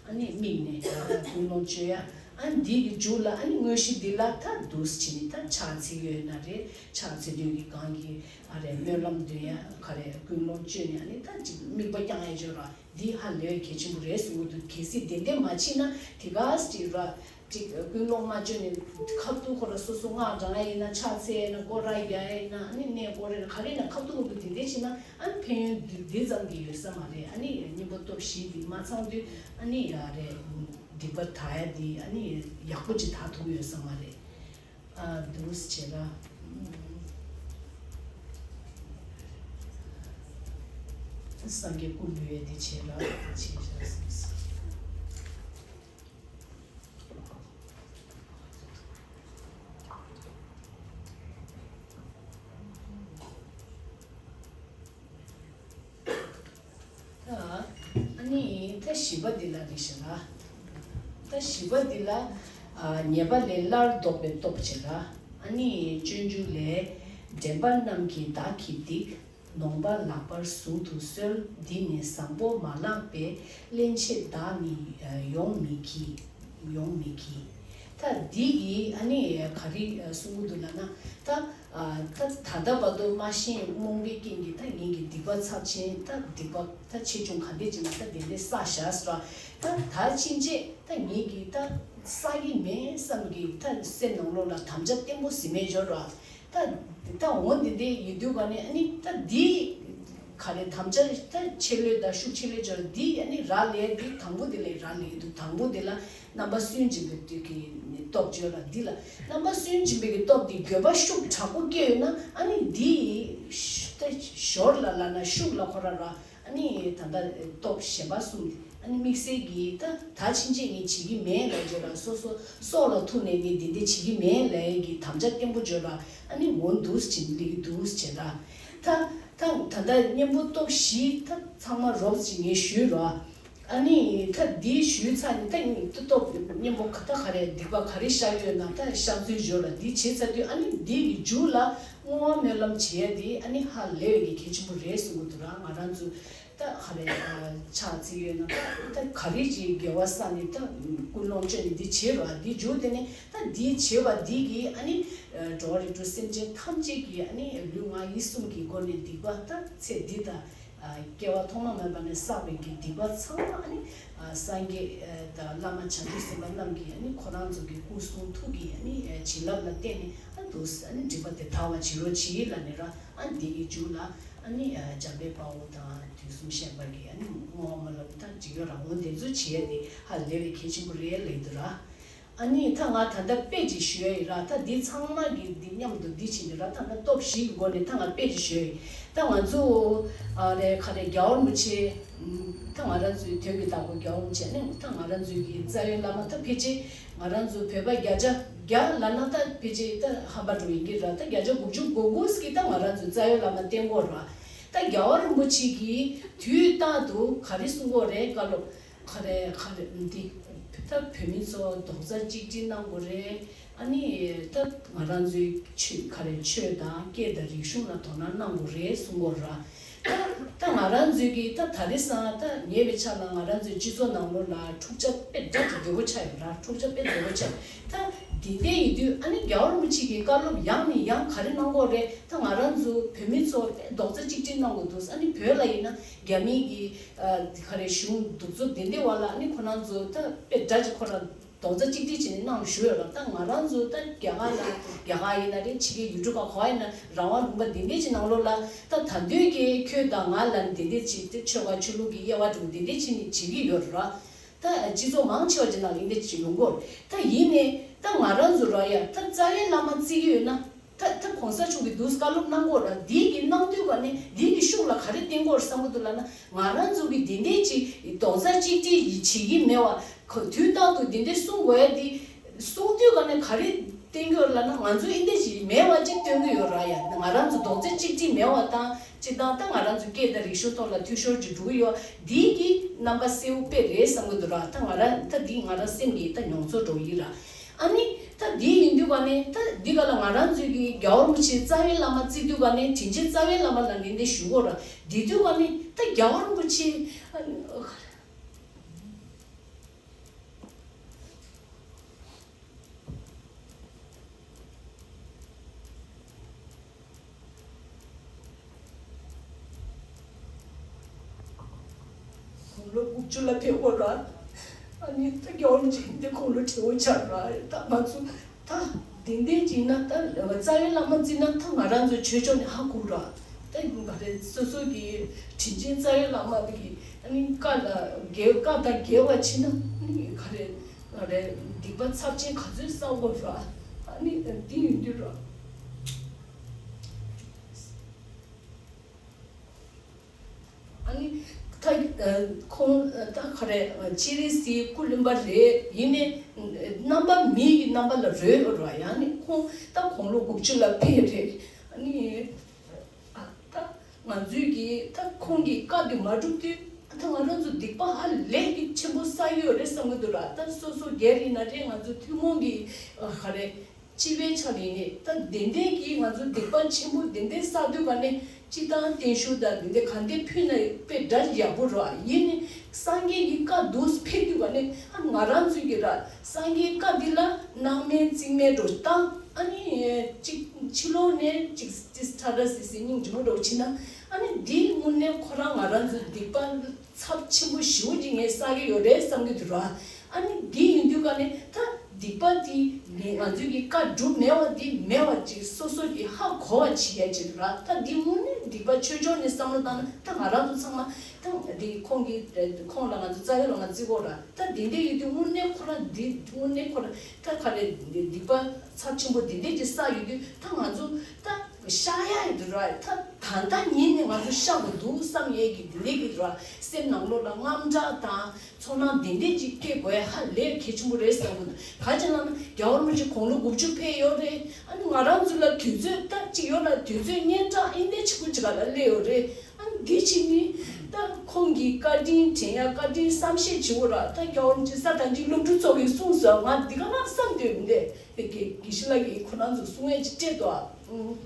ཨ་ནི་དམིགས་ནས་ཀུན་སློང་བཅོས་ཡ། ཨ་ནི་འདི་གི་མཇུག་ལ་ཨ་ནི་དངོས་གཞི་འདི་ལ་ད་འདུག་སེ་བྱས་ནས་ད་ཕྱག་འཚལ་ཡོད་ན་རེད། ཕྱག་འཚལ་དུས་ཀྱི་སྒང་གི་ཨ་རེ་སྨོན་ལམ་འདོན་ཡ། ག་རེ་ཀུན་སློང་བཅོས་ནས་ཨ་ནི་ད་ཅིག་དམིགས་པ་བསྐྱང་ཡ་ཅིག་ཡོད་ར། འདི་ཧ་ལས་གལ་ཆེན་པོ་རེད་གསུང་གི་འདུག་གལ་སྲིད་དེ་འདྲ་མ་བྱས་ན་དེ་ག་ཅིག་ར་ཅིག་ཀུན་སློང་མ་བཅོས་ནས་ཁ་ཐུག་ཁོ་ར་སོ་སོ་སྔགས་བགྲང་ཡ་ཡིན་ན། ཕྱག་འཚལ་ཡ་ཡིན་ན། སྐོར་ར་རྒྱག་ཡ་ཡིན་ན། ཨ་ནི་གནས་སྐོར་རེ་ག་རེ་ཡིན་ན་ཁ་ཐུག་ཁོ་ར་དེ་འདྲ་བྱས་ན་ཨ་ནི་ཕན་ཡོན་འདི་འདི་ཙམ་གྱིས་ཡོད་ས་མ་རེད། ཨ་ནི་གཉེན་པོ་སྟོབས་བཞི་འདི་མ་ཚང་དུས་ཨ་ནི་ཡ་རེད། སྡིག་པ་དག་ཡ་འདི་ཨ་ནི་ཡག་པོ་ཅིག་དག་ཐུབ་ཡོད་ས་མ་རེད། ཨ་འདུག་སེ་བྱས་ལ། སངས་རྒྱས་སྐུ་འབུལ་བའི་འདི་བྱས་ལ་བྱས་བཞག་ཟེར། ད་ཨ་ནི་ད་བཞི་པ་འདི་ལ་རེད་ཤག་ལ། ད་བཞི་པ་འདི་ལ་ཨ་ཉེས་པ་ལས་སླར་ལྡོག་པའི་སྟོབས་བྱེད་ལ། ཨ་ནི་སྤྱོད་འཇུག་ལས། འདྲེན་པ་རྣམས་ཀྱིས་བདག་གི་སྡིག་ནོངས་པ་ལགས་པར་གཟུང་དུ་གསོལ། འདི་ནི་བཟང་པོ་མ་ལགས་པས། སླན་ཆད་བདག་ནི་ཡོང་མི་བགྱི། ཡོང་མི་བགྱི། ད་འདི་ཡིས་ཨ་ནི་ག་རེ་གསུང་གི་འདུག་ལབ་ན། ད་ཨ་ད་ད་ལྟ་བར་དུ་མ་ཤེས་རྨོངས་པའི་རྐྱེན་གྱིས་ད་ངེད་ཀྱི་སྡིག་པ་ཚབས་ཆེན། ད་སྡིག་པ་ད་ཆེ་ཆུང་ག་འདྲས་ཅིག་ན་ད་དེ་འདྲས་བསགས་བཞག་ཟེར་བ། ད་ད་ཕྱིན་ཆད་ད་ངེད་ཀྱིས་ད་བསགས་ཀྱི་མེད་བསམ་གྱི་ད་སེམས་ནང་ལོགས་ལ་དམ་བཅའ་བརྟན་པོ་ཟིན་མེད་འབྱོར་བ། ད་ད་འོ་འདི་འདྲས་ཡིན་དུས་ག་ནས་ཨ་ནི་ད་འདི་ག་རེ་དམ་བཅའ་ད་ཆེ་ལོས་ད་ཤུགས་ཆེ་ལོས་འབྱོར། འདི་ཨ་ནི་རག་ལས། འདི་དང་པོ་འདི་ལས་རག་ལས་འདུག་དང་པོ་འདི་ལ་རྣམ་པ་སུན་འབྱིན་པའི་དུས་ཀྱི་སྟོབས་བརྗོད་ལ། འདི་ལ་རྣམ་པ་སུན་འབྱིན་པའི་གི་སྟོབས་འདི་འགྱོད་པ་ཤུགས་དྲག་པོ་སྐྱེ་ཡོད་ན་ཨ་ནི་འདི་ད་ཞོར་ལ་ལབ་ན་ཤུགས་ལ་ཁོ་ར་ར། ཨ་ནི་ད་ལྟ་སྟོབས་གཞན་པ་གསུམ་དེ་ཨ་ནི་དམིགས་བསལ་གྱིས་ད་ད་ཕྱིན་ཆད་ངས་བྱེད་ཀྱི་མེད་ལབ་བརྗོད་ལ། སོ་སོ་སྲོག་ལ་ཐུག་ནས་ངས་འདི་འདྲ་བྱེད་ཀྱི་མེད་ལབ་ཀྱི་དམ་བཅའ་བརྟན་པོ་བརྗོད་ལ། ཨ་ནི་འོ་འདུག་སེ་བྱེད་ཀྱི་འདུག་སེ་བྱེད་ལ། ད་ད་ད་ལྟ་གཉེན་པོ་སྟོབས་བཞི་ད་ཚང་མ་རོབ་ཅིག་ངས་ཞུས་རོགས། ཨ་ནི་ད་འདི་ཞུས་ཚར་ནས་ད་ངས་ད་སྟོབས་གཉེན་པོ་ག་ད་ག་རེ་སྡིག་པ་ག་རེ་བཤགས་ཡོད་ན་ད་བཤགས་ཚུལ་བརྗོད་ལ། འདི་བྱས་ཚར་དུས་ཨ་ནི་འདི་གི་མཇུག་ལ་བསྔོ་བ་སྨོན་ལམ་བྱེད་ཡ་འདི་ཨ་ནི་ཧ་ལས་པའི་གི་གལ་ཆེན་པོ་རེད་གསུང་གི་འདུག་ར། ང་རང་ཚོ་ད་ག་རེ་ཨ་ཕྱག་འཚལ་ཡོད་ན་ད་ག་རེ་ཅིག་དགེ་བ་བསགས་ནས་ད་ཀུན་སློང་བཅོས་ནས་འདི་བྱེད་རོགས། འདི་མཇུག་དེ་ནས་ད་འདི་བྱེད་པ་འདི་གིས་ཨ་ནི་འགྲོ་བ་རིགས་དྲུག་སེམས་ཅན་ཐམས་ཅད་ཀྱི་ཨ་ནི་ལུས་ངག་ཡིད་གསུམ་གྱི་སྒོ་ནས་སྡིག་པ་ད་ཚེ་འདི་དང་སྐྱེ་བ་ཐོག་མ་མེད་པ་ནས་བསགས་པའི་གི་སྡིག་པ་ཚང་མ་ཨ་ནི་སངས་རྒྱས་དང་བླ་མ་བྱང་ཆུབ་སེམས་དཔའ་རྣམས་ཀྱིས་ཨ་ནི་ཁོ་རང་ཚོ་གི་སྐུ་གསུང་ཐུགས་ཀྱི་ཨ་ནི་བྱིན་རླབས་ལ་བརྟེན་ནས་ཨ་འདུག་ཨ་ནི་སྒྲིབ་པ་དེ་དག་པ་བྱེད་རོགས་གྱིས་ལབ་ནས་ར། ཨ་འདི་གི་མཇུག་ལ་ཨ་ནི་འཇམ་དཔལ་དཔའ་བོ་དང་དུས་གསུམ་གཤེགས་པ་གི་ཨ་ནི་བསྔོ་བ་སྨོན་ལམ་དང་འཇིགས་ཡོ་རང་དབང་དེ་ཚོ་བྱེད་ཡ་དེ་ཧ་ལས་པའི་གལ་ཆེན་པོ་རེད་ལབ་འདུག་ར། ཨ་ནི་ད་ང་ད་ལྟ་དཔེ་ཅིག་ཞུ་ཡ་ཡིན་ར། ད་འདི་ཚང་མ་གི་འདི་མཉམ་དུ་འདི་བྱེད་ཀྱི་ར། ད་ང་སྟོབས་བཞི་གི་སྒོ་ནས་ད་ང་དཔེ་ཅིག་ཞུ་ཡ་ཡིན། ད་ང་ཚོ་ཨ་རེ་ག་རེ་རྒྱལ་བ་རིན་པོ་ཆེ་ད་ང་རང་ཚོའི་དོན་གྱི་བདག་པོ་རྒྱལ་བ་རིན་པོ་ཆེ་ནི་ད་ང་རང་ཚོའི་གི་རྩ་བའི་བླ་མ། ད་ཕལ་ཆེར་ང་རང་ཚོ་བོད་པ་བརྒྱ་ཆ་བརྒྱ་ལབ་ན་ད་ཕལ་ཆེར་ད་ཧམ་པ་འགྲོ་ཡིན་གྱི་ར། ད་བརྒྱ་ཆ་དགུ་བཅུ་གོ་དགུ་གི་ད་ང་རང་ཚོའི་རྩ་བའི་བླ་མ་བསྟེན་གྱི་ཡོད་ར། ད་རྒྱལ་བ་རིན་པོ་ཆེ་གིས་དུས་རྟག་ཏུ་ག་རེ་གསུང་གི་ཡོད་རེད་བཀའ་སློབ། ག་རེ་ག་རེ་འདི་ད་བོད་མི་ཚོ་རྡོག་རྩ་གཅིག་སྒྲིལ་གནང་དགོས་རེད། ཨ་ནི་ད་ང་རང་ཚོའི་ཆོས་ག་རེ་ཆོས་དང་སྐད་དང་རིག་གཞུང་ལ་དོ་སྣང་གནང་དགོས་རེད་གསུང་གི་ཡོད་ར། ད་ ད་ང་རང་ཚོའི་གི་ད་ད་རེས་སང་ད་ཉེ་བའི་ཆར་ལ་ང་རང་ཚོའི་སྤྱི་ཚོགས་ནང་ལོགས་ལ་འཁྲུག་ཆ་དཔེ་དགྲ་གི་རྒྱལ་པོ་ཆགས་ཡོད་ར། འཁྲུག་ཆ་དཔེ་རྒྱལ་པོ་ཆགས། ད་དེ་འདྲ་ཡིན་དུས་ཨ་ནི་རྒྱལ་བ་རིན་པོ་ཆེ་གི་བཀའ་སློབ་ཡང་ནས་ཡང་ག་རེ་གནང་གི་ཡོད་རེད། ད་ང་རང་ཚོ་བོད་མི་ཚོ་དཔེ་རྡོག་རྩ་གཅིག་སྒྲིལ་གནང་དགོས་འདུག་ཨ་ནི་བོད་ལ་ཡིན་ན་རྒྱ་མི་གི་ཨ་ག་རེ་གཞུང་གདུག་རྩུབ་དེ་འདྲ་བ་ལ་ཨ་ནི་ཁོ་རང་ཚོ་ད་དཔེ་དགྲ་གི་ཁོ་རང་རྡོག་རྩ་གཅིག་སྒྲིལ་བྱས་ནས་གནང་ཞུ་ཡོད་ལ། ད་ང་རང་ཚོ་ད་རྒྱ་གར་ལ་རྒྱ་གར་ཡིན་ན་རེད། ཕྱི་རྒྱལ་ཡུལ་གྲུ་ཁག་ག་པར་ཡིན་ན་རང་དབང་ལུང་པ་འདི་འདྲས་ཀྱི་ནང་ལོགས་ལ་ད་ད་དུང་གི་ཁྱོད་དང་ང་ལ་འདི་འདྲས་བྱས་ཏེ་ཆོལ་ཁ་ཆོས་ལུགས་ཀྱི་དབྱེ་བ་འདྲ་བོ་འདི་འདྲས་བྱས་ནས་བྱེད་ཀྱི་ཡོད་ར། ད་སྤྱི་ཚོགས་མང་ཆེ་བ་ཅིག་ནང་འདི་འདྲས་བྱེད་ཡོང་གི་ཡོད་རེད། ད་ཡིན་ནའི་ད་ང་རང་ཚོ་ར་ཡ་ད་རྩ་བའི་བླ་མ་བརྩི་གི་ཡོད་ན། ད་ད་གོང་ས་མཆོག་གིས་འདུག་བཀའ་སློབ་གནང་གི་ཡོད་ར། འདི་གི་གནང་དུས་ག་ནས་འདི་གི་ཤུགས་ལ་ག་རེ་བརྟེན་གྱི་ཡོད་རེད་བསམ་གྱི་འདུག་ལབ་ན། ང་རང་ཚོ་གི་འདི་འདྲས་ཅིག་རྡོག་རྩ་གཅིག་སྒྲིལ་ཡིས་བྱེད་ཀྱི་མེད་པ། ག་དུས་རྟག་ཏུ་འདི་འདྲས་གསུང་དགོས་ཡ་འདི་གསུང་དུས་ག་ནས་ག་རེ་བསྟན་གྱི་ཡོད་རེད་ལབ་ན། ང་ཚོ་འདི་འདྲས་ཅིག་མེད་པ་ཅིག་སྟོན་གྱི་ཡོད་ར་ཡ། ང་རང་ཚོ་རྡོག་རྩ་གཅིག་སྒྲིལ་མེད་པ་དང་། སྤྱིར་བཏང་ད་ང་རང་ཚོ་སྐད་དང་རིག་གཞུང་ཐོག་ལ་འཐུས་ཤོར་ཅིག་འགྲོ་གི་ཡོད། འདི་གི་རྣམ་པ་གསལ་པོ་དཔེ་རེད་བསམ་གྱི་འདུག་ར། ད་ང་རང་ད་འདི་ང་རང་སེམས་ཀྱི་ད་མྱོང་ཚོར་འདྲ་བོ་ཡིན་ར། ཨ་ནི་ད་འདི་ཡིན་དུས་ག་ནས་ད་འདི་ག་ལ་ང་རང་ཚོའི་གི་རྒྱལ་བ་རིན་པོ་ཆེ་རྩ་བའི་བླ་མ་བརྩི་དུས་ག་ནས་དྲིན་ཆེན་རྩ་བའི་བླ་མ་ལ་ནི་འདི་ཞུ་གོ་ར། འདི་དུས་ག་ནས་ད་རྒྱལ་བ་རིན་པོ་ཆེ། ཨ་ནི་དགུང་ལོ་དགུ་བཅུ་ལ་ཕེབས་པ་ར། ཨ་ནི་ད་རྒྱལ་བ་རིན་པོ་ཆེ་འདི་དགུང་ལོ་བགྲེས་པོ་ཆགས་ར། ད་ང་ཚོ་ད་འདི་འདྲས་ཀྱི་ན་ད་རྩ་བའི་བླ་མ་བརྩིས་ན་ད་ང་རང་ཚོ་ཆོས་ཕྱོགས་ནས་ཧ་གོ་ར། ད་ག་རེ་སོ་སོ་གི་དྲིན་ཆེན་རྩ་བའི་བླ་མ་གི་ཨ་ནི་བཀའ་ལ་འགལ་བཀའ་དང་འགལ་བ་བྱས་ན་ཨ་ནི་ག་རེ་ག་རེ་སྡིག་པ་ཚབས་ཆེན་ག་ཚོད་བསགས་དགོས་ར། ཨ་ནི་འདི་ཡིན་དུས་ར། ཨ་ནི་ད་ཁོང་ད་ག་རེ་སྤྱན་རས་གཟིགས་སྐུ་གླེན་པ་རེད། ཡིན་ནའི་རྣམ་པ་མི་ཡི་རྣམ་པ་ལ་རོལ་ཡོད་ར། ཡང་ནི་ཁོང་ད་དགུང་ལོ་དགུ་བཅུ་ལ་ཕེབས་རེད། ཨ་ནི་ད་ང་ཚོའི་གི་ད་ཁོང་གི་བཀའ་དེ་མ་བསྒྲུབས་དུས་ད་ང་རང་ཚོ་སྡིག་པ་ཧ་ལས་ཀྱི་ཆེན་པོ་བསགས་ཡོད་རེད་བསམ་གི་འདུག་ར། ད་སོ་སོ་སྒེར་ཡིན་ན་རེད། ང་ཚོ་ཐུན་མོང་གི་ག་རེ། སྤྱི་པའི་ཆ་ནས་ནི་ད་དེ་འདྲའི་གི་ང་ཚོ་སྡིག་པ་ཆེན་པོ་དེ་འདྲའི་བསགས་དུས་ག་ནས་སྤྱི་བཏང་བརྟན་བཞུགས་དང་དེ་འདྲ་ག་འདྲ་ཕུལ་ན་དཔེ་འདྲ་ཡག་པོ་རེད། ཡིན་ནི་སངས་རྒྱས་ཀྱི་བཀའ་འདུག་ཕེབས་དུས་ག་ནས་ཨ་ང་རང་ཚོའི་གི་ར་སངས་རྒྱས་བཀའ་འདི་ལ་སྣང་མེད་རྩིས་མེད་འགྲོ་བཏང་། ཨ་ནི་གཅིག་ཕྱི་ལོགས་ནས་གཅིག་ཏིས་ཁྲ་ཁྲ་སི་སི་སྙིང་རྗེ་མོ་འགྲོ་བྱེད་ན། ཨ་ནི་འདི་དངོས་གནས་ཁོ་རང་ང་རང་ཚོའི་སྡིག་པ་ཚབས་ཆེན་པོ་ཞེ་པོ་ཅིག་ངས་བསགས་ཀྱི་ཡོད་རེད་བསམ་གྱི་འདུག་ར། ཨ་ནི་འདི་ཡིན་དུས་ག་ནས་ད་སྡིག་པ་འདི་ནི་ང་ཚོའི་གི་བཀའ་སྒྲུབ་མེད་པ་འདི་མེད་པ་ཅིག་སོ་སོ་གི་ཧ་གོ་བ་བྱེད་ཡ་ཅིག་ར། ད་འདི་དངོས་གནས་སྡིག་པ་ཆོས་ཕྱོགས་ནས་བསམ་བློ་བཏང་ན་ད་ང་རང་ཚོ་ཚང་མ་ད་འདི་ཁོང་གི་ཁོང་ལ་ང་ཚོ་རྩ་བའི་བླ་མ་བརྩི་གོ་ར། ད་འདི་འདྲ་ཡོད་དུས་དངོས་གནས་ཁོ་རང་འདི་དངོས་གནས་ཁོ་རང་ད་ག་རེ་འདི་སྡིག་པ་ཚབས་ཆེན་པོ་འདི་འདྲ་ཅིག་བསགས་ཡོད་དུས་ད་ང་ཚོ་ད། བཤགས་ཡ་ཡི་ར། ད་ད་ལྟ་ཉིད་ནས་ང་ཚོ་བཤགས་དགོས་འདུག་བསམ་ཡས་ཀྱི་དེ་འདྲས་ཀྱི་ར། སེམས་ནང་ལོགས་ལ་དངངས་སྐྲག་དང་ཚོར་སྣང་དེ་འདྲས་ཅིག་སྐྱེ་དགོས་ཡ་ཧ་ལས་གལ་ཆེན་པོ་རེད་བསམ་གི་འདུག་ག་ཅི་ལབ་ན་རྒྱལ་བ་རིན་པོ་ཆེ་དགུང་ལོ་དགུ་བཅུ་ཕེབས་ཡོད་རེད། ཨ་ནི་ང་རང་ཚོ་ལ་དུས་ཚོད་ད་ཅིག་ཡོད་ན་དུས་ཚོད་སྙན་གྲགས་ཨེ་འདྲས་ཆེན་པོ་ཅིག་ག་ལ་སླེབས་ཡོད་རེད། ཨ་ནི་འདི་ཕྱི་ནི་ད་ཁོང་གི་བཀའ་དྲིན་དྲན་ཡ་བཀའ་དྲིན་བསམ་ཤེས་བྱེད་དགོས་ར། ད་རྒྱལ་བ་རིན་པོ་ཆེ་ས་དང་ཅིག་སློབ་ཕྲུག་ཚོ་གིས་གསུངས་སོང་། ང་འདི་ག་རང་བསམ་འདོད་མི་འདུག་དེ་གི་དགེ་བཤེས་ལགས་ཀྱིས་ཁོ་རང་ཚོ་གསུང་ཡས་ཅིག་སྤྲད་འདུག་ཨ།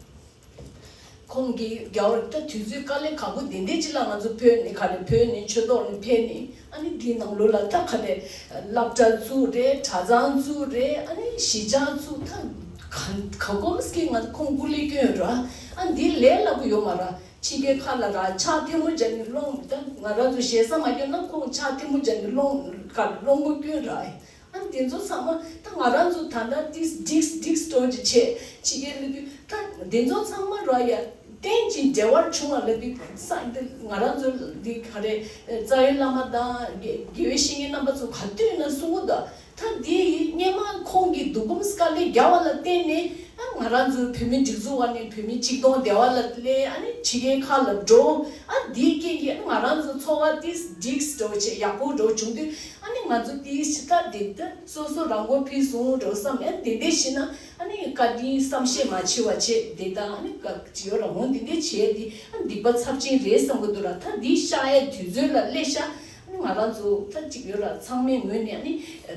ཁོང་གིས་རྒྱལ་བ་ད་དུས་ཚོད་དཀའ་ལས་ཁག་པོ་དེ་འདྲས་ཅིག་ལ་ང་ཚོ་བོད་ནས་ག་རེ་བོད་ནས་ཆོས་ཐོག་ནས་ཕེབས་ནས་ཨ་ནི་འདིའི་ནང་ལོགས་ལ་ད་ག་རེ་སློབ་གྲྭ་བཙུགས་རེད། གྲྭ་ཚང་བཙུགས་རེད། ཨ་ནི་གཞིས་ཆགས་བཙུགས། ད་ག་ག་གོམས་ཀྱིས་ང་ཁོང་སྐུ་ལས་བསྐྱོན་ཡོད་ར། ཨ་འདི་ལས་སླ་པོ་ཡོད་མ་ར། ཕྱི་རྒྱལ་ཁག་ལ་ར་ཕྱག་ཐལ་མོ་སྦྱར་ནས་སློང་། ད་ང་རང་ཚོ་ཞེ་ས་མ་སྐྱོན་ན་ཁོང་ཕྱག་ཐལ་མོ་སྦྱར་ནས་སློང་ག་སློང་མོ་སྐྱོན་ར། ཨ་འདི་ཚོ་ཚང་མ་ད་ང་རང་ཚོ་ད་ལྟ་ཏིས་འགྲིགས་འགྲིགས་འགྲོ་གི་བྱས། ཕྱི་རྒྱལ་སླེབས་དུས་ད་འདི་ཚོ་ཚང་མ་ར་ཡ་རྟེན་ཅིང་འབྲེལ་བར་བྱུང་བ་ལབ་དུས་ས་འདི་ང་རང་ཚོ་འདི་ག་རེ་རྩ་བའི་བླ་མ་དང་དགེ་དགེ་བའི་བཤེས་གཉེན་རྣམ་པ་ཚོ་ག་དུས་ན་གསུང་གི་འདུག་ད་འདི་སྔོན་མ་ཁོང་གིས་སྡུག་སྒོམ་དཀའ་ལས་བརྒྱབ་པ་ལ་བརྟེན་ནས་ཨ་ང་རང་ཚོའི་བོད་མི་སྒྲིག་འཛུགས་བ་ནས་བོད་མི་གཅིག་སྟོང་སྡེ་བ་ལ་སླེབས། ཨ་ནི་ཕྱི་རྒྱལ་ཁག་ལ་འགྲོ། ཨ་འདིའི་རྐྱེན་གྱིས་ཨ་ང་རང་ཚོ་འཚོ་བ་ཏིས་འགྲིགས་འགྲོ་བྱས་ཡག་པོ་འགྲོ་བྱུང་དུས་ཨ་ནི་ང་ཚོ་ཏིས་ཞིག་ད་འདི་ད་སོ་སོ་རང་མགོ་ཕུད་སོང་འགྲོ་བསམ། ཨ་འདི་འདྲས་ཤི་ན་ཨ་ནི་བཀའ་དྲིན་བསམ་ཤེས་མ་བྱེད་པ་བྱས་འདི་དང་ཨ་ནི་བཀའ་ཇི་ཡོད་རང་འོང་འདི་འདྲས་བྱས་ཏེ་ཨ་སྡིག་པ་ཚབས་ཆེན་རེད་བསམ་གི་འདུག་ར། ད་འདི་བཤགས་ཡས་དུས་ཚོད་ལ་སླེབས་ཤག་ང་རང་ཚོ་ད་གཅིག་ཡོད་ར། ཚང་མའི་ངོས་ནས་ཨ་ནི་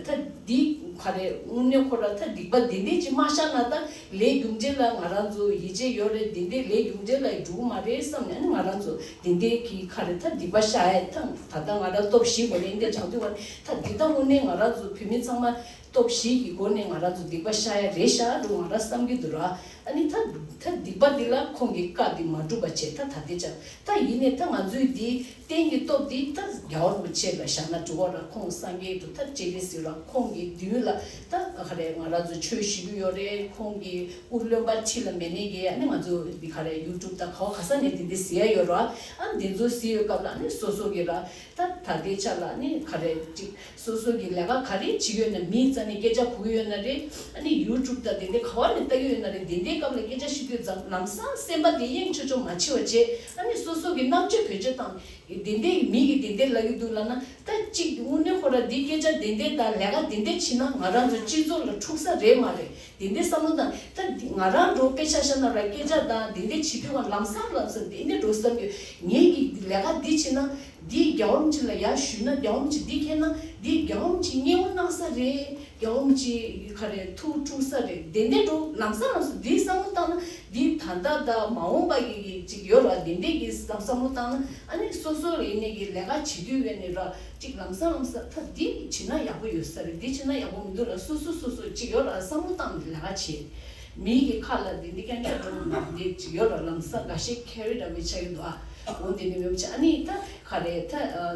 ད་འདི་ག་རེ་དངོས་གནས་ཁོ་ར་ད་སྡིག་པ་འདི་འདྲས་ཅིག་མ་བཤགས་ན་ད་ལས་རྒྱུ་འབྲས་ལ་ང་རང་ཚོ་ཡིད་ཆེས་ཡོད་རེད། འདི་འདྲས་ལས་རྒྱུ་འབྲས་ལ་འགྲོ་གི་མ་རེད་བསམ་ནས་ཨ་ནི་ང་རང་ཚོ་འདི་འདྲས་ཀྱི་ག་རེ་ད་སྡིག་པ་བཤགས་ཡ་ད་ད་ལྟ་ང་རང་སྟོབས་བཞི་བོ་ནས་འདི་བྱང་དུས་བ་ནས་ད་འདི་ད་དངོས་གནས་ང་རང་ཚོ་བོད་མི་ཚང་མ་སྟོབས་བཞི་གི་སྒོ་ནས་ང་རང་ཚོ་སྡིག་པ་བཤགས་ཡ་རེད་ཤག་འགྲོ་ང་རང་བསམ་གྱི་འདུག་ར། ཨ་ནི་ད་ད་སྡིག་པ་འདི་ལ་ཁོང་གི་བཀའ་འདི་མ་སྒྲུབ་པ་བྱས་ད་ད་ལྟའི་ཆ་ད་ཡིན་ནས་ད་ང་ཚོའི་འདི་རྟེན་གྱི་སྟོབས་འདི་ད་རྒྱལ་བ་རིན་པོ་ཆེ་ལ་བཞག་ན་འགྲིག་གོ་ར། ཁོང་སངས་རྒྱས་འདུག་ད་སྤྱན་རས་གཟིགས་ར། ཁོང་གི་མདུན་ལ་ད་ག་རེ་ང་རང་ཚོ་ཆོས་ཞུ་གི་ཡོད་རེད། ཁོང་གི་སྐུ་རློན་པ་ཁྲི་ལ་མེད་ནས་གི་ཨ་ནི་ང་ཚོ་འདི་ག་རེ་ཡུ་ཊུབ་ད་ག་བ་ག་ས་ནས་འདི་འདི་གཟིགས་ཡ་ཡོད་ར། ཨ་འདི་ཚོ་གཟིགས་ཡོད་སྐབས་ལ་ཨ་ནི་སོ་སོ་གི་ར་ད་ད་ལྟའི་ཆ་ལ་ཨ་ནི་ག་རེ་ཅིག་སོ་སོ་གི་ལས་ཀ་ག་རེ་བྱེད་ཡོད་ན། མིའི་རྩ་ནས་སྐད་ཆ་གོ་གི་ཡོད་ན་རེད། ཨ་ནི་ཡུ་ཊུབ་དང་དེ་འདྲའི་ག་བ་ནས་ལྟ་གི་ཡོད་ན་རེད། དེ་འདྲའི་སྐབས་ལ་སྐད་ཆ་བཤད་དུས་ཙམ་ལམ་སང་སེམས་པ་དེ་གཡེང་ཆོག་ཆོག་མ་བྱེད་པ་བྱས། ཨ་ནི་སོ་སོ་གི་རྣམ་དཔྱོད་བེད་སྤྱོད་བཏང་། དེ་འདྲའི་མི་གིས་དེ་འདྲའི་ལབ་ཀྱི་འདུག་ལབ་ན་ད་གཅིག་དངོས་གནས་ཁོ་ར་འདི་སྐད་ཆ་དེ་འདྲའི་དང་ལས་ཀ་དེ་འདྲའི་བྱེད་ན་ང་རང་ཚོ་སྤྱི་ཚོགས་ལ་འཁྲུག་ས་རེད་མ་རེད། དེ་འདྲའི་བསམ་བློ་བཏང་། ད་འདི་ང་རང་འགྲོ་དཔེ་ཆ་བཞག་ན་ར་སྐད་ཆ་དང་དེ་འདྲའི་བྱེད་དུས་ཀ་ལམ་སང་ལམ་སང་དེ་འདྲའི་འགྲོ་བསམ་གྱི་ངེད་ཀྱི་ལས་ཀ་འདི་བྱེད་ན། འདི་རྒྱལ་བ་རིན་པོ་ཆེ་ལ་ཡར་ཞུས་ན། རྒྱལ་བ་རིན་པོ་ཆེ་འདི་མཁྱེན་ན། འདི་རྒྱལ་བ་རིན་པོ་ཆེ་མཉེས་པོ་གནང་ས་རེད། རྒྱལ་བ་རིན་པོ་ཆེ་ག་རེ་ཐུགས་འཁྲུག་ས་རེད། དེ་འདྲའི་འགྲོ་ལམ་སང་ལམ་སང་འདི་བསམ་བློ་བཏང་ན། འདི་ད་ལྟ་དང་མ་འོངས་པ་གི་ཅིག་ཡོད་ར། དེ་འདྲའི་གི་བསམ་བསམ་བློ་བཏང་ན་ཨ་ནི་སོ་སོ་ལ་ཡིན་ནའི་གི་ལས་ཀ་བྱེད་དུས་ཡོད་ནི་ར། ཅིག་ལམ་སང་ལམ་སང་ད་འདི་བྱེད་ན་ཡག་པོ་ཡོད་ས་རེད། འདི་བྱེད་ན་ཡག་པོ་མི་འདུག་ལ། སོ་སོ་སོ་སོ་ཅིག་ཡོད་ར། བསམ་བློ་བཏང་ནས་ལས་ཀ་བྱེད། མི་གི་ཁ་ལ་འདི་འདི་རྐྱང་རྐྱང་འགྲོ་འདི་ཅིག་ཡོད་ར། ལམ་སང་འགའ་ཤས་ཁེ་རི་འདྲ་མི་ཆགས་ཀྱི་འདུག་ཨ། འོ་འདི་ནི་མི་བྱ། ཨ་ནི་ད་ག་རེ་ད་ཨ་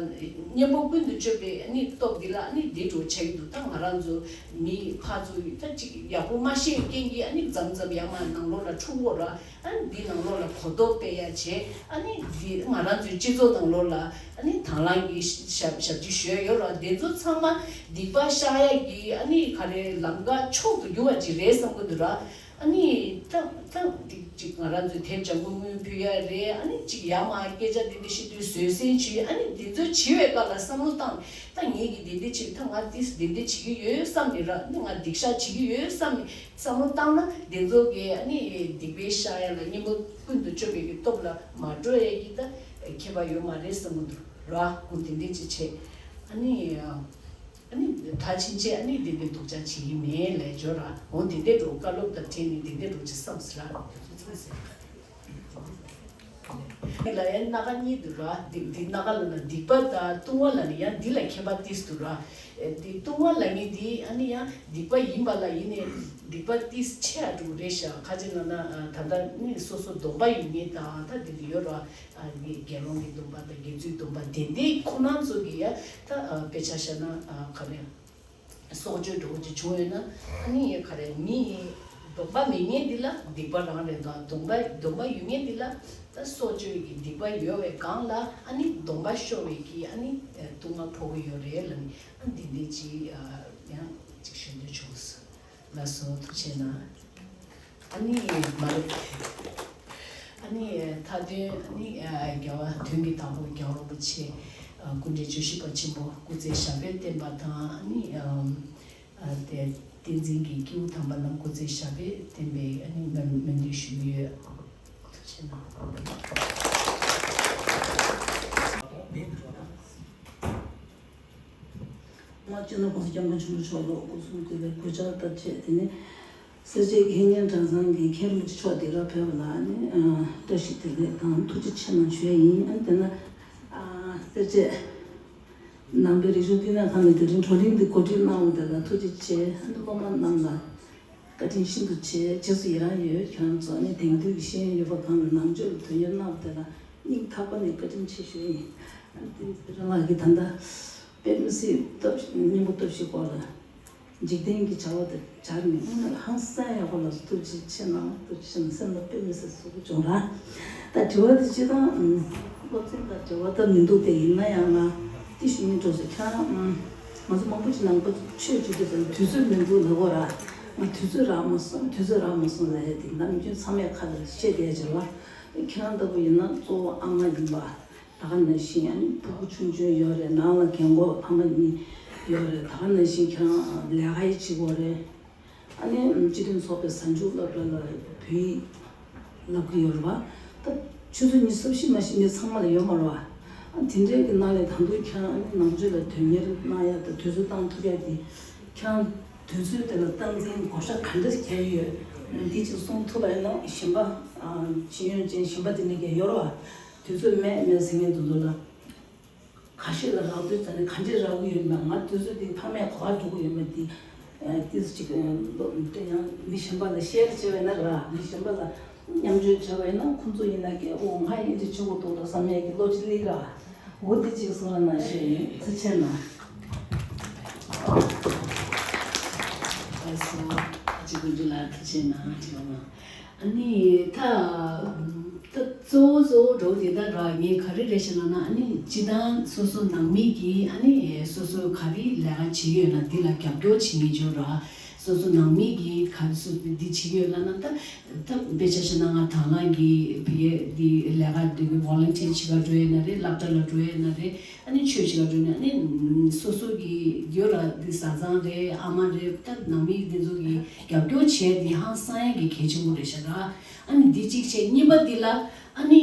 གཉེན་པོ་ཀུན་ཏུ་སྤྱོད་པའི་ཨ་ནི་སྟོབས་འདི་ལ་ཨ་ནི་འདི་འགྲོ་ཆགས་ཀྱི་འདུག་ད་ང་རང་ཚོ་མི་ཕར་ཚུར་ད་ཅིག་ཡག་པོ་མ་ཤེས་རྐྱེན་གྱིས་ཨ་ནི་མཚམས་མཚམས་ཡར་མར་ནང་ལོགས་ལ་འཁྲུག་གོ་ར། ཨ་ནི་འདི་ནང་ལོགས་ལ་གོ་རྟོགས་སྤེལ་ཡ་བྱེད། ཨ་ནི་འདི་ང་རང་ཚོའི་སྤྱི་ཚོགས་ནང་ལོགས་ལ་ཨ་ནི་དང་བླངས་ཀྱི་ཞབས་ཞབས་ཕྱི་ཞུ་ཡ་ཡོད་ར། དེ་ཚོ་ཚང་མ་སྡིག་པ་བཤགས་ཡ་གི་ཨ་ནི་ག་རེ་ལམ་ཀ་མཆོག་ཏུ་གྱུར་བ་ཅིག་རེད་བསམ་གི་འདུག་ར། ཨ་ནི་ད་ད་འདི་ཅིག་ང་རང་ཚོའི་དེབ་ལྗང་གུ་སྔོན་ཕུལ་ཡ་རེད། ཨ་ནི་ཅིག་ཡར་མར་སྐད་ཆ་འདི་འདྲ་བཤད་དུས་བཟོད་བསྲན་བྱེད། ཨ་ནི་འདི་ཚོ་བྱེད་པའི་སྐབས་ལ་བསམ་བློ་བཏང་། ད་ངེད་ཀྱིས་འདི་འདྲ་བྱེད། ད་ང་ཏིས་འདི་འདྲ་བྱེད་ཀྱི་ཡོད་བསམ་ནས་ར། ཨ་ནི་ང་སྡིག་བཤགས་བྱེད་ཀྱི་ཡོད་བསམ་ནས་བསམ་བློ་བཏང་ན་དེ་ཚོ་གི་ཨ་ནི་སྡིག་པའི་བཤགས་ཡ་ལ་གཉེན་པོ་ཀུན་ཏུ་སྤྱོད་པའི་གི་སྟོབས་ལ་མ་འགྲོ་ཡ་གི་ད་ཁྱད་པར་ཡོད་མ་རེད་བསམ་གི་འདུག་ར། འོ་དེ་འདྲ་ཅིག་བྱེད། ཨ་ནི། ཨ་ནི་ད་ཕྱིན་ཆད་ཨ་ནི་དེ་འདྲའི་སྡུག་ཅག་བྱེད་ཀྱི་མེད་ལབ་ཡ་ཅིག་ཡོད་ར། འོ་དེ་འདྲའི་འགྲོ་བཀའ་སློབ་དང་འབྲེལ་ནས་དེ་འདྲའི་འགྲོ་ཅིག་བསམ་ཟེར་ར། ལ་ཡང་སྣ་ཁ་གཉིས་འདུག་ར། འདི་འདི་སྣ་ཁ་ལ་ན་སྡིག་པ་དང་ལྟུང་བ་ལ་ནི་ཡང་འདི་ལ་ཁྱད་པར་ཏིས་འདུག་ར། ཨེ་འདི་ལྟུང་བ་ལ་ངེས་འདི་ཨ་ནི་ཡང་སྡིག་པ་ཡིན་པ་ལ་ཡིན་ནས་སྡིག་པ་ཏིས་ཆེ་ཡ་འགྲོ་རེད་ཤག་ཁ་ཅིག་ན་ན་ད་ལྟ་ནི་སོ་སོ་སྡོམ་པ་ཡོད་ངེས་དང་ད་འདི་འདི་ཡོད་ར། ཨ་ནི་དགེ་སློང་གི་སྡོམ་པ་དང་དགེ་ཚུལ་སྡོམ་པ་དེ་འདྲའི་ཁོ་རང་ཚོ་གི་ཡ་ད་ཨ་དཔེ་ཆ་བཞག་ན་ཨ་ག་རེ་སྲོག་གཅོད་འགྲོ་གི་བྱུང་ཡོད་ན་ཨ་ནི་ཡ་ག་རེ་མི་སྡོམ་པ་མེད་མཁན་འདི་ལ་སྡིག་པ་རང་རེད་དང་སྡོམ་པ་སྡོམ་པ་ཡོད་མཁན་འདི་ལ་ད་སྲོག་གཅོད་ཀྱི་སྡིག་པ་ཡོད་པའི་སྒང་ལ་ཨ་ནི་སྡོམ་པ་ཤོར་བའི་གི་ཨ་ནི་ལྟུང་བ་ཕོག་གི་ཡོད་རེད་ལབ་ནས་ཨ་འདི་འདྲའི་ཅིག་ཨ་ཡང་ཅིག་ཞུ་འདོད་བྱུང་སོང་། ལགས་སོ། ཐུགས་རྗེ་གནང་། ཨ་ནི་མ་རེད། ཨ་ནི་མཐའ་དོན་ཨ་ནི་རྒྱལ་བ་དོན་གྱི་བདག་པོ་རྒྱལ་བ་རིན་པོ་ཆེ་སྐུ་ཕྲེང་བཅུ་བཞི་པ་ཆེན་པོ་སྐུ་ཚེ་ཞབས་པད་བརྟན་པ་དང་ཨ་ནི་དེ་བསྟན་འཛིན་གྱི་སྐྱེས་བུ་དམ་པ་རྣམས་སྐུ་ཚེ་ཞབས་པད་བརྟན་པའི་ཨ་ནི་སྨོན་སྨོན་འདུན་ཞུ་གི་ཡོད། ཐུགས་རྗེ་གནང་། སྤྱི་ནོར་༸གོང་ས་༸སྐྱབས་མགོན་ཆེན་པོ་མཆོག་ལ་སྐུ་གསུང་ཐུགས་ཀྱི་གུས་ཕྱག་དང་བཅས་དེ་ནས་སེར་བྱེས་དགེ་བསྙེན་གྲྭ་ཚང་གི་མཁན་རིན་པོ་ཆེ་མཆོག་འདི་གར་ཕེབས་པ་ལ་ནི་བཀྲ་ཤིས་བདེ་ལེགས་དང་ཐུགས་རྗེ་ཆེ་གནང་ཞུ་ཡ་ཡིན། ཨ་ནི་དེ་ན་སེར་བྱེས་ནང་པའི་རིག་གཞུང་བསྟི་གནས་ཁང་ནས་དེ་རིང་བགྲོ་གླེང་འདི་གོ་སྒྲིག་གནང་བ་དེ་ལ་ཐུགས་རྗེ་ཆེ། ཨ་ནི་སློབ་མ་རྣམས་ལ་བཀའ་དྲིན་ཤིན་ཏུ་ཆེ། རྗེས་སུ་ཡི་རང་ཡོད། ཁྱེད་རང་ཚོ་ནི་དེང་དུས་ཀྱི་ཤེས་ཡོན་ཡོད་པ་གང་ལ་ནང་ཆོས་ལ་དོན་གཉེར་གནང་བ་དེ་ལ་སྙིང་ཐག་པ་ནས་བཀའ་དྲིན་ཆེ་ཞུ་ཡིན། ཨ་ནི་རང་ལགས་ཀྱིས་ད་ལྟ་དཔེ་མི་སྲིད་སྟོབས་སྙིང་པོ་སྟོབས་ཤིག་སྐོར་ལ་འཇིག་རྟེན་གྱི་བྱ་བ་དེ་སྦྱར་ནས་དངོས་གནས་ཧང་སང་ཡག་པོ་ལ་ཐུགས་རྗེ་ཆེ་གནང་། ཐུགས་རྗེ་ཆེ་གནང་། སེམས་ལ་དཔེ་མི་སྲིད་ཟུག་པོ་བྱུང་ར། ད་དྲི་བ་དེ་སྤྱིར་བཏང་སློབ་ཚན་དང་འབྲེལ་བ་ད་མི་འདུག་སྟེ། ཡིན་ན་ཡང་ང་དེ་ཞུ་སྙིང་འདོད་སོང་། ཁྱེད་རང་ང་ཚོ་མང་པོ་ཅིག་ནང་པ་ཆོས་བྱེད་དུས་ཙམ་དུས་ཚོད་མི་འདུག་ལབ་གོ་ར། ང་དུས་ཚོད་རག་མ་སོང་། དུས་ཚོད་རག་མ་སོང་ལབ་ཡ་དེ་ནམ་རྒྱུན་ཚང་མས་ཁ་ལ་བཤད་བསྡད་ཡ་ཅིག་རེད་བ། ཁྱེད་རང་ལྟ་བུ་ཡིན་ན་གཙོ་བོ་ཨ་མ་ཡིན་པ། ད་ག་ནང་བཞིན་ཨ་ནི་ཕྲུ་གུ་ཆུང་ཆུང་ཡོད་རེད། ནང་ལ་རྒན་གོག་ཕ་མ་གཉིས་ཡོད་རེད། ད་ག་ནང་བཞིན་ཁྱེད་རང་ལས་ཀ་ཡི་བྱེད་དགོས་རེད། ཨ་ནི་སྤྱི་མཐུན་ཚོགས་པའི་གཟའ་མཇུག་སློབ་གྲྭ་ལ་བོད་ཡིག་བསླབ་ཀྱི་ཡོད་རེད་བ། ད་ཆུ་ཚོད་ཉི་ཤུ་རྩ་བཞི་མ་གཏོགས་མི་ཚང་མ་ལ་ཡོད་མ་རེད་བ། དེ་འདྲའི་གི་ནང་ལས་ད་དུང་ཁྱེད་རང་ནང་ཆོས་ལ་དོན་གཉེར་གནང་ཡ་དང་དུས་ཚོད་བཏང་ཐུབ་ཡ་དེ། ཁྱེད་རང་དུས་ཚོད་དེ་ལ་སྟངས་འཛིན་བགོ་བཤའ་ག་འདྲ་བྱས་ཡོད། འདི་ཅིག་གསུང་ཐུབ་པ་ཡིན་ན་གཞན་པ། ཨ། ཤེས་ཡོན་ཅན་གཞན་པ་དེ་ནས་ཀྱང་ཡོད་རེད་བ། དུས་ཚོད་མེད་མེད་ཟེར་མཁན་དེ་ཚོ་ལ། ཁ་ཤས་ལ་རག་དུས་ཙམ་ནས་ག་འདྲས་རག་གི་ཡོད་མེད། ང་དུས་ཚོད་དེ་ཕ་མས་ག་པར་འགྲོ་གི་ཡོད་མེད་དེ། ཨ། ཏིས་ཅིག་ཨ། ལོ་དེ་ཡང་མི་གཞན་པ་ལ་ཤེར་བྱས་པ་ཡིན་ན་ར། མི་གཞན་པ་ལ་མཉམ་སྤྱོད་བྱས་པ་ཡིན་ན་ཁོང་ཚོ་ཡིན་ན་ཀྱེ། ཨོ། ང་ཡིན་དེ་བྱེད་དགོས་འདུག་ལ་བསམ་ཡས་ཀྱི་བློ་ཅིག་སླེབས་ར། འོ་དེ་ཅིག་གསུང་རོགས་གནང་ཞུ་ཡིན། ཐུགས་རྗེ་གནང་། ལགས་སོ། ཨ་ཅེ་དགོན་ཆོས་ལགས་ཐུགས་རྗེ་གནང་། ཐུགས་རྗེ་གནང་། ཨ་ནི་ད་ད་གཙོ་བོ་གཙོ་བོ་འགྲོ་དེ་ད་ར། ངས་ག་རེ་རེད་ཤག་ལབ་ན། ཨ་ནི་སྤྱི་བཏང་སོ་སོ་ནང་མི་གིས་ཨ་ནི་སོ་སོ་ག་རེ་ལས་ཀ་བྱེད་ཀྱི་ཡོད་ན་འདི་ལ་རྒྱབ་སྐྱོར་བྱེད་མཁན་ཅིག་ཡོད་ར། སོ་སོ་ནང་མི་གིས་ག་རེ་སོ་འདི་བྱེད་ཀྱི་ཡོད་ལབ་ན། ད་ད་དཔེ་ཆ་བཞག་ན་ང་དང་བླངས་ཀྱིས་ཕ་གིར་འདི་ལས་ཀ་འདི་གི་ཝོ་ལན་ཊི་ཡར་བྱེད་ག་འགྲོ་ཡས་ན་རེད། སློབ་གྲྭ་ལ་འགྲོ་ཡས་ན་རེད། ཨ་ནི་ཆོས་བྱེད་ག་འགྲོ་ནས། ཨ་ནི་སོ་སོ་གི་ཡོད་ར། འདི་བཟའ་ཚང་རེད། ཨ་མ་རེད། ད་ནང་མི་འདི་ཚོ་གི་རྒྱབ་སྐྱོར་བྱས་འདི་ཧང་སང་ཡ་གི་གལ་ཆེན་པོ་རེད་ཤག་ར། ཨ་ནི་འདི་གཅིག་བྱས། གཉིས་པ་འདི་ལ་ཨ་ནི་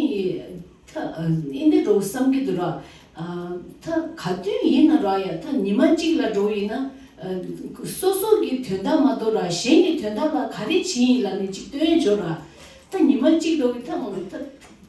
ད་ཨ་ཨིན་དེ་འགྲོ་བསམ་གྱི་འདུག་ར། ཨ་ད་ག་དུས་ཡིན་ན་ར་ཡ། ད་ཉི་མ་གཅིག་ལ་འགྲོ་ཡིན་ན། ཨ་སོ་སོ་གི་དོན་དག་མ་གཏོགས་ར་གཞན་གྱི་དོན་དག་ལ་ག་རེ་བྱེད་ཡིན་ལབ་ནས་གཅིག་སྟོན་འཇོག་ར། ད་ཉི་མ་གཅིག་འགྲོ་གི། ད་ང་ད་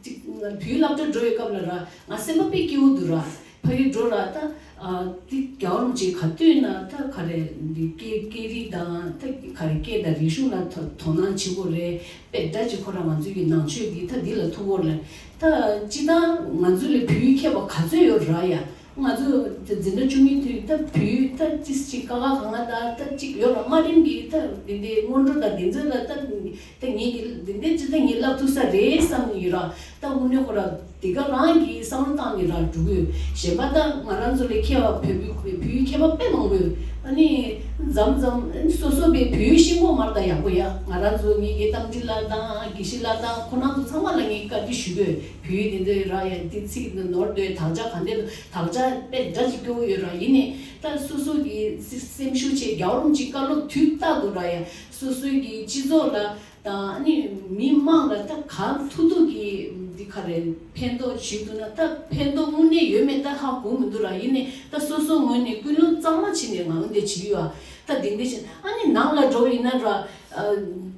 གཅིག་ང་བོད་སློབ་གྲྭ་འགྲོ་བའི་སྐབས་ལ་ར་ང་སེམས་པ་དཔེ་སྐྱིད་པོ་འདུག་ར། ཕ་གིར་འགྲོ་ར། ད་ཨ་འདི་རྒྱལ་བ་རིན་པོ་ཆེ་ག་དུས་ན་ད་ག་རེ་འདི་སྐད་སྐད་རིགས་དང་། ད་ག་རེ་སྐད་དང་རིག་གཞུང་ལ་དོ་དོ་སྣང་བྱེད་དགོས་རེད། དཔེ་འདྲ་ཅིག་ཁོ་རང་ང་ཚོའི་གི་ནང་ཆོས་འདི་ད་འདི་ལ་ཐུག་གོ་ལ། ད་སྤྱི་བཏང་ང་ཚོ་ལས་བོད་ཡིག་མཁས་པ་ག་ཚོད་ཡོད་ར་ཡ། ང་ཚོ་ད་འཛིན་གྲྭ་བཅུ་གཉིས་དུས་ད་བོད་ཡིག་ད་ཅི་ཅིག་ཀ་ཁ་ག་ང་ད་ད་ཅིག་ཡོད་ར། དམའ་རིམ་གྱི་ད་འདི་འདི་སྔོན་འགྲོ་དང་འདི་ཚོ་ལ་ད་ད་ངེད་ཀྱི་འདི་འདི་ཅི་ད་ངས་བསླབ་ཐུབ་ས་རེད་བསམ་ཡོད་ར། ད་དངོས་གནས་ཁོ་ར་དེ་ག་རང་གིས་བསམ་བློ་བཏང་ནས་ར་འགྲོ་གི་ཡོད། གཞན་པ་ད་ང་རང་ཚོ་ལས་མཁས་པ་བོད་བོད་བོད་ཡིག་མཁས་པ་དཔེ་མང་པོ་ཡོད། ཨ་ནི་མཚམས་མཚམས་སོ་སོ་པའི་བོད་ཡིག་ཤེས་ཁོ་མར་ད་ཡག་པོ་ཡ། ང་རང་ཚོ་ངེད་ཀྱི་རྟ་མགྲིན་ལགས་དང་དགེ་བཤེས་ལགས་དང་ཁོ་རང་ཚོ་ཚང་མ་ལ་ངས་བཀའ་འདྲི་ཞུ་གི་ཡོད། བོད་ཡིག་དེ་འདྲ་ར་ཡ་འདི་ཚིག་ནོར་འདུག་དག་ཆ་ག་འདྲ་འདུག་དག་ཆ་དཔེ་འདྲ་ཅིག་སྐྱོ་བོ་ཡོད་ར། ཡིན་ནའི་ད་སོ་སོ་གི་སེ་སེམས་ཤུགས་ཆེ། རྒྱལ་བ་རིན་པོ་ཆེ་བཀའ་སློབ་དུས་རྟག་ཏུ་ར་ཡ་སོ་སོའི་གི་སྤྱི་ཚོགས་ལ་དང་ཨ་ནི་མི་མང་ལ་ད་གང་ཐུབ་ཐུབ་ཀྱིས་འདི་ག་རེ་ཕན་ཐོགས་བྱེད་ཐུབ་ན་ད་ཕན་ཐོགས་དངོས་གནས་ཡོད་མེད་ད་ཧ་གོ་མི་འདུག་ར། ཡིན་ནའི་ད་སོ་སོ་ངོས་ནས་ཀུན་སློང་གཙང་མ་བྱས་ནས་ང་འོན་ཏེ་བྱེད་ཡོད་ཨ། ད་དེ་འདྲ་བྱས་ཨ་ནི་ནང་ལ་འགྲོ་ཡིན་ན་ར། ཨ་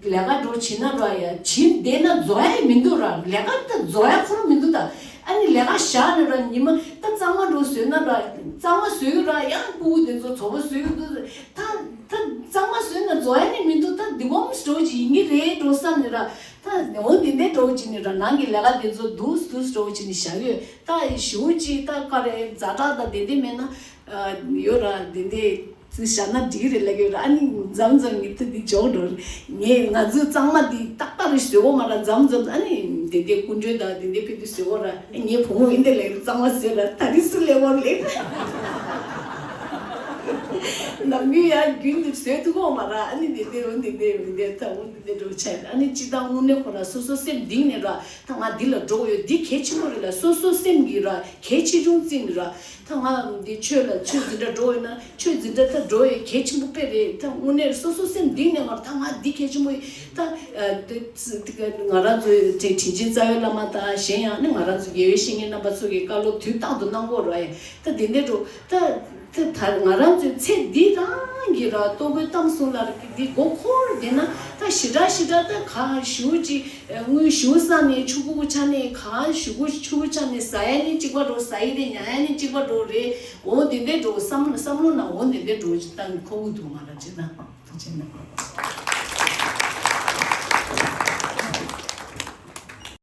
ལས་ཀ་འགྲོ་བྱེད་ན་ར་ཡ། བྱེད་བསྡད་ན་རྫོགས་ཡ་མི་འདུག་ར། ལས་ཀ་ད་རྫོགས་ཡ་ཁོ་རང་མི་འདུག་ད་ཨ་ནི་ལས་ཀ་བཞག་ནས་ར་ཉི་མ་ད་གཙང་མ་འགྲོ་བཟོས་ན་ར། གཙང་མ་བཟོས་ཡོད་ར། ཡང་སྤུ་གུ་དེ་ཚོ་བཙོག་པ་བཟོས་ཡོད་འདུག་ད་ད་གཙང་མ་བཟོས་ན་རྫོགས་ཡ་ནི་མི་འདུག་ད་འདི་བོམ་སི་འགྲོ་བྱེད་ཡིན་གྱི་རེད་འགྲོ་བསམ་ནས་ར། ད་འོ་འདི་འདྲའི་འགྲོ་བྱེད་ནས་ར། ནང་གི་ལས་ཀ་དེ་ཚོ་འདུག་འདུག་འགྲོ་བྱེད་ནས་བཞག་ཡོད། ད་ཞུ་ཅིག་ད་ག་རེ་ཛ་དྲག་ད་དེ་འདྲ་མེད་ན་ཡོད་ར། དེ་འདྲ་བྱས་ན་འགྲིག་རེད་ལབ་ཡོད་ར། ཨ་ནི་མཚམས་མཚམས་ངས་ད་འདི་འཇོག་འགྲོ་རེད། ངས་ང་ཚོའི་གཙང་མ་འདི་ཏག་ཏག་རེད་བཟོས་གོ་མ་ར། མཚམས་མཚམས་ཨ་ནི་དེ་འདྲའི་སྐུ་མགྲོན་དང་དེ་འདྲའི་ཕེབས་དུས་བཟོས་གོ་ར། ངའི་བུ་མོ་ཨིན་དེ་ལས་གཙང་མ་བཟོས་ར། ད་རིས་སུ་ལས་བོར་ལས་ནམ་རྒྱུན་ཡང་རྒྱུན་དུ་བཟོས་ཐུབ་གོ་མ་ར། ཨ་ནི་དེ་འདྲའི་འོ་འདི་འདྲའི་འོ་འདི་འདྲའི་ད་འོ་འདི་འདྲའི་འགྲོ་ཆ་ཨ་ནི་སྤྱི་བཏང་དངོས་གནས་ཁོ་ར་སོ་སོ་སེམས་གཏིང་ནས་ར། ད་ང་འདི་ལ་འགྲོ་ཡོད། འདི་གལ་ཆེན་པོ་རེད་ལ། སོ་སོ་སེམས་ཀྱི་ར་གལ་ཆེ་ཆུང་བརྩིས་ནས་ར། ད་ང་འདི་ཆོས་ལ་ཆོས་འཛིན་གྲྭ་འགྲོ་ཡོད་ན་ཆོས་འཛིན་གྲྭ་ད་འགྲོ་ཡོད་གལ་ཆེན་པོ་དཔེ་རེད། ད་དངོས་གནས་སོ་སོ་སེམས་གཏིང་ནས་ང་ད་ང་འདི་གལ་ཆེན་པོ་ཡིན། ད་ཨ་འདི་ང་རང་ཚོའི་དྲིན་དྲིན་ཆེན་རྩ་བའི་བླ་མ་དང་གཞན་ཡང་ནི་ང་རང་ཚོ་དགེ་བའི་བཤེས་གཉེན་རྣམ་པ་ཚོ་གི་བཀའ་སློབ་དུས་རྟག་ཏུ་གནང་གོ་ར་ཡ། ད་འདི་འདྲ་འགྲོ་ད། དེ་ད་ང་རང་ཚོའི་ཚེ་འདི་རང་གི་ར་ལྟོ་གོས་གཏམ་གསུམ་ལ་འདི་མགོ་འཁོར་བསྡད་ན་ད་ཞེ་དྲག་ཞེ་དྲག་ད་ག་ཞུ་ཅི་དངུལ་ཞུ་ས་ནས་ཆུ་ཁུག་ཆ་ནས་ག་ཞུ་གུ་ཆུ་ཁུག་ཆ་ནས་ཟ་ཡ་ནི་གཅིག་པ་འགྲོ། ཟ་ཡི་རེད། ཉལ་ཡ་ནི་གཅིག་པ་འགྲོ་རེད། འོ་དེ་འདྲ་འགྲོ་བསམ་བསམ་བློ་ན་འོ་དེ་འདྲ་འགྲོ་ཅི་ད་ཁོ་བོ་འདུག་ང་ར་ཅི་ད་ཅི་ན།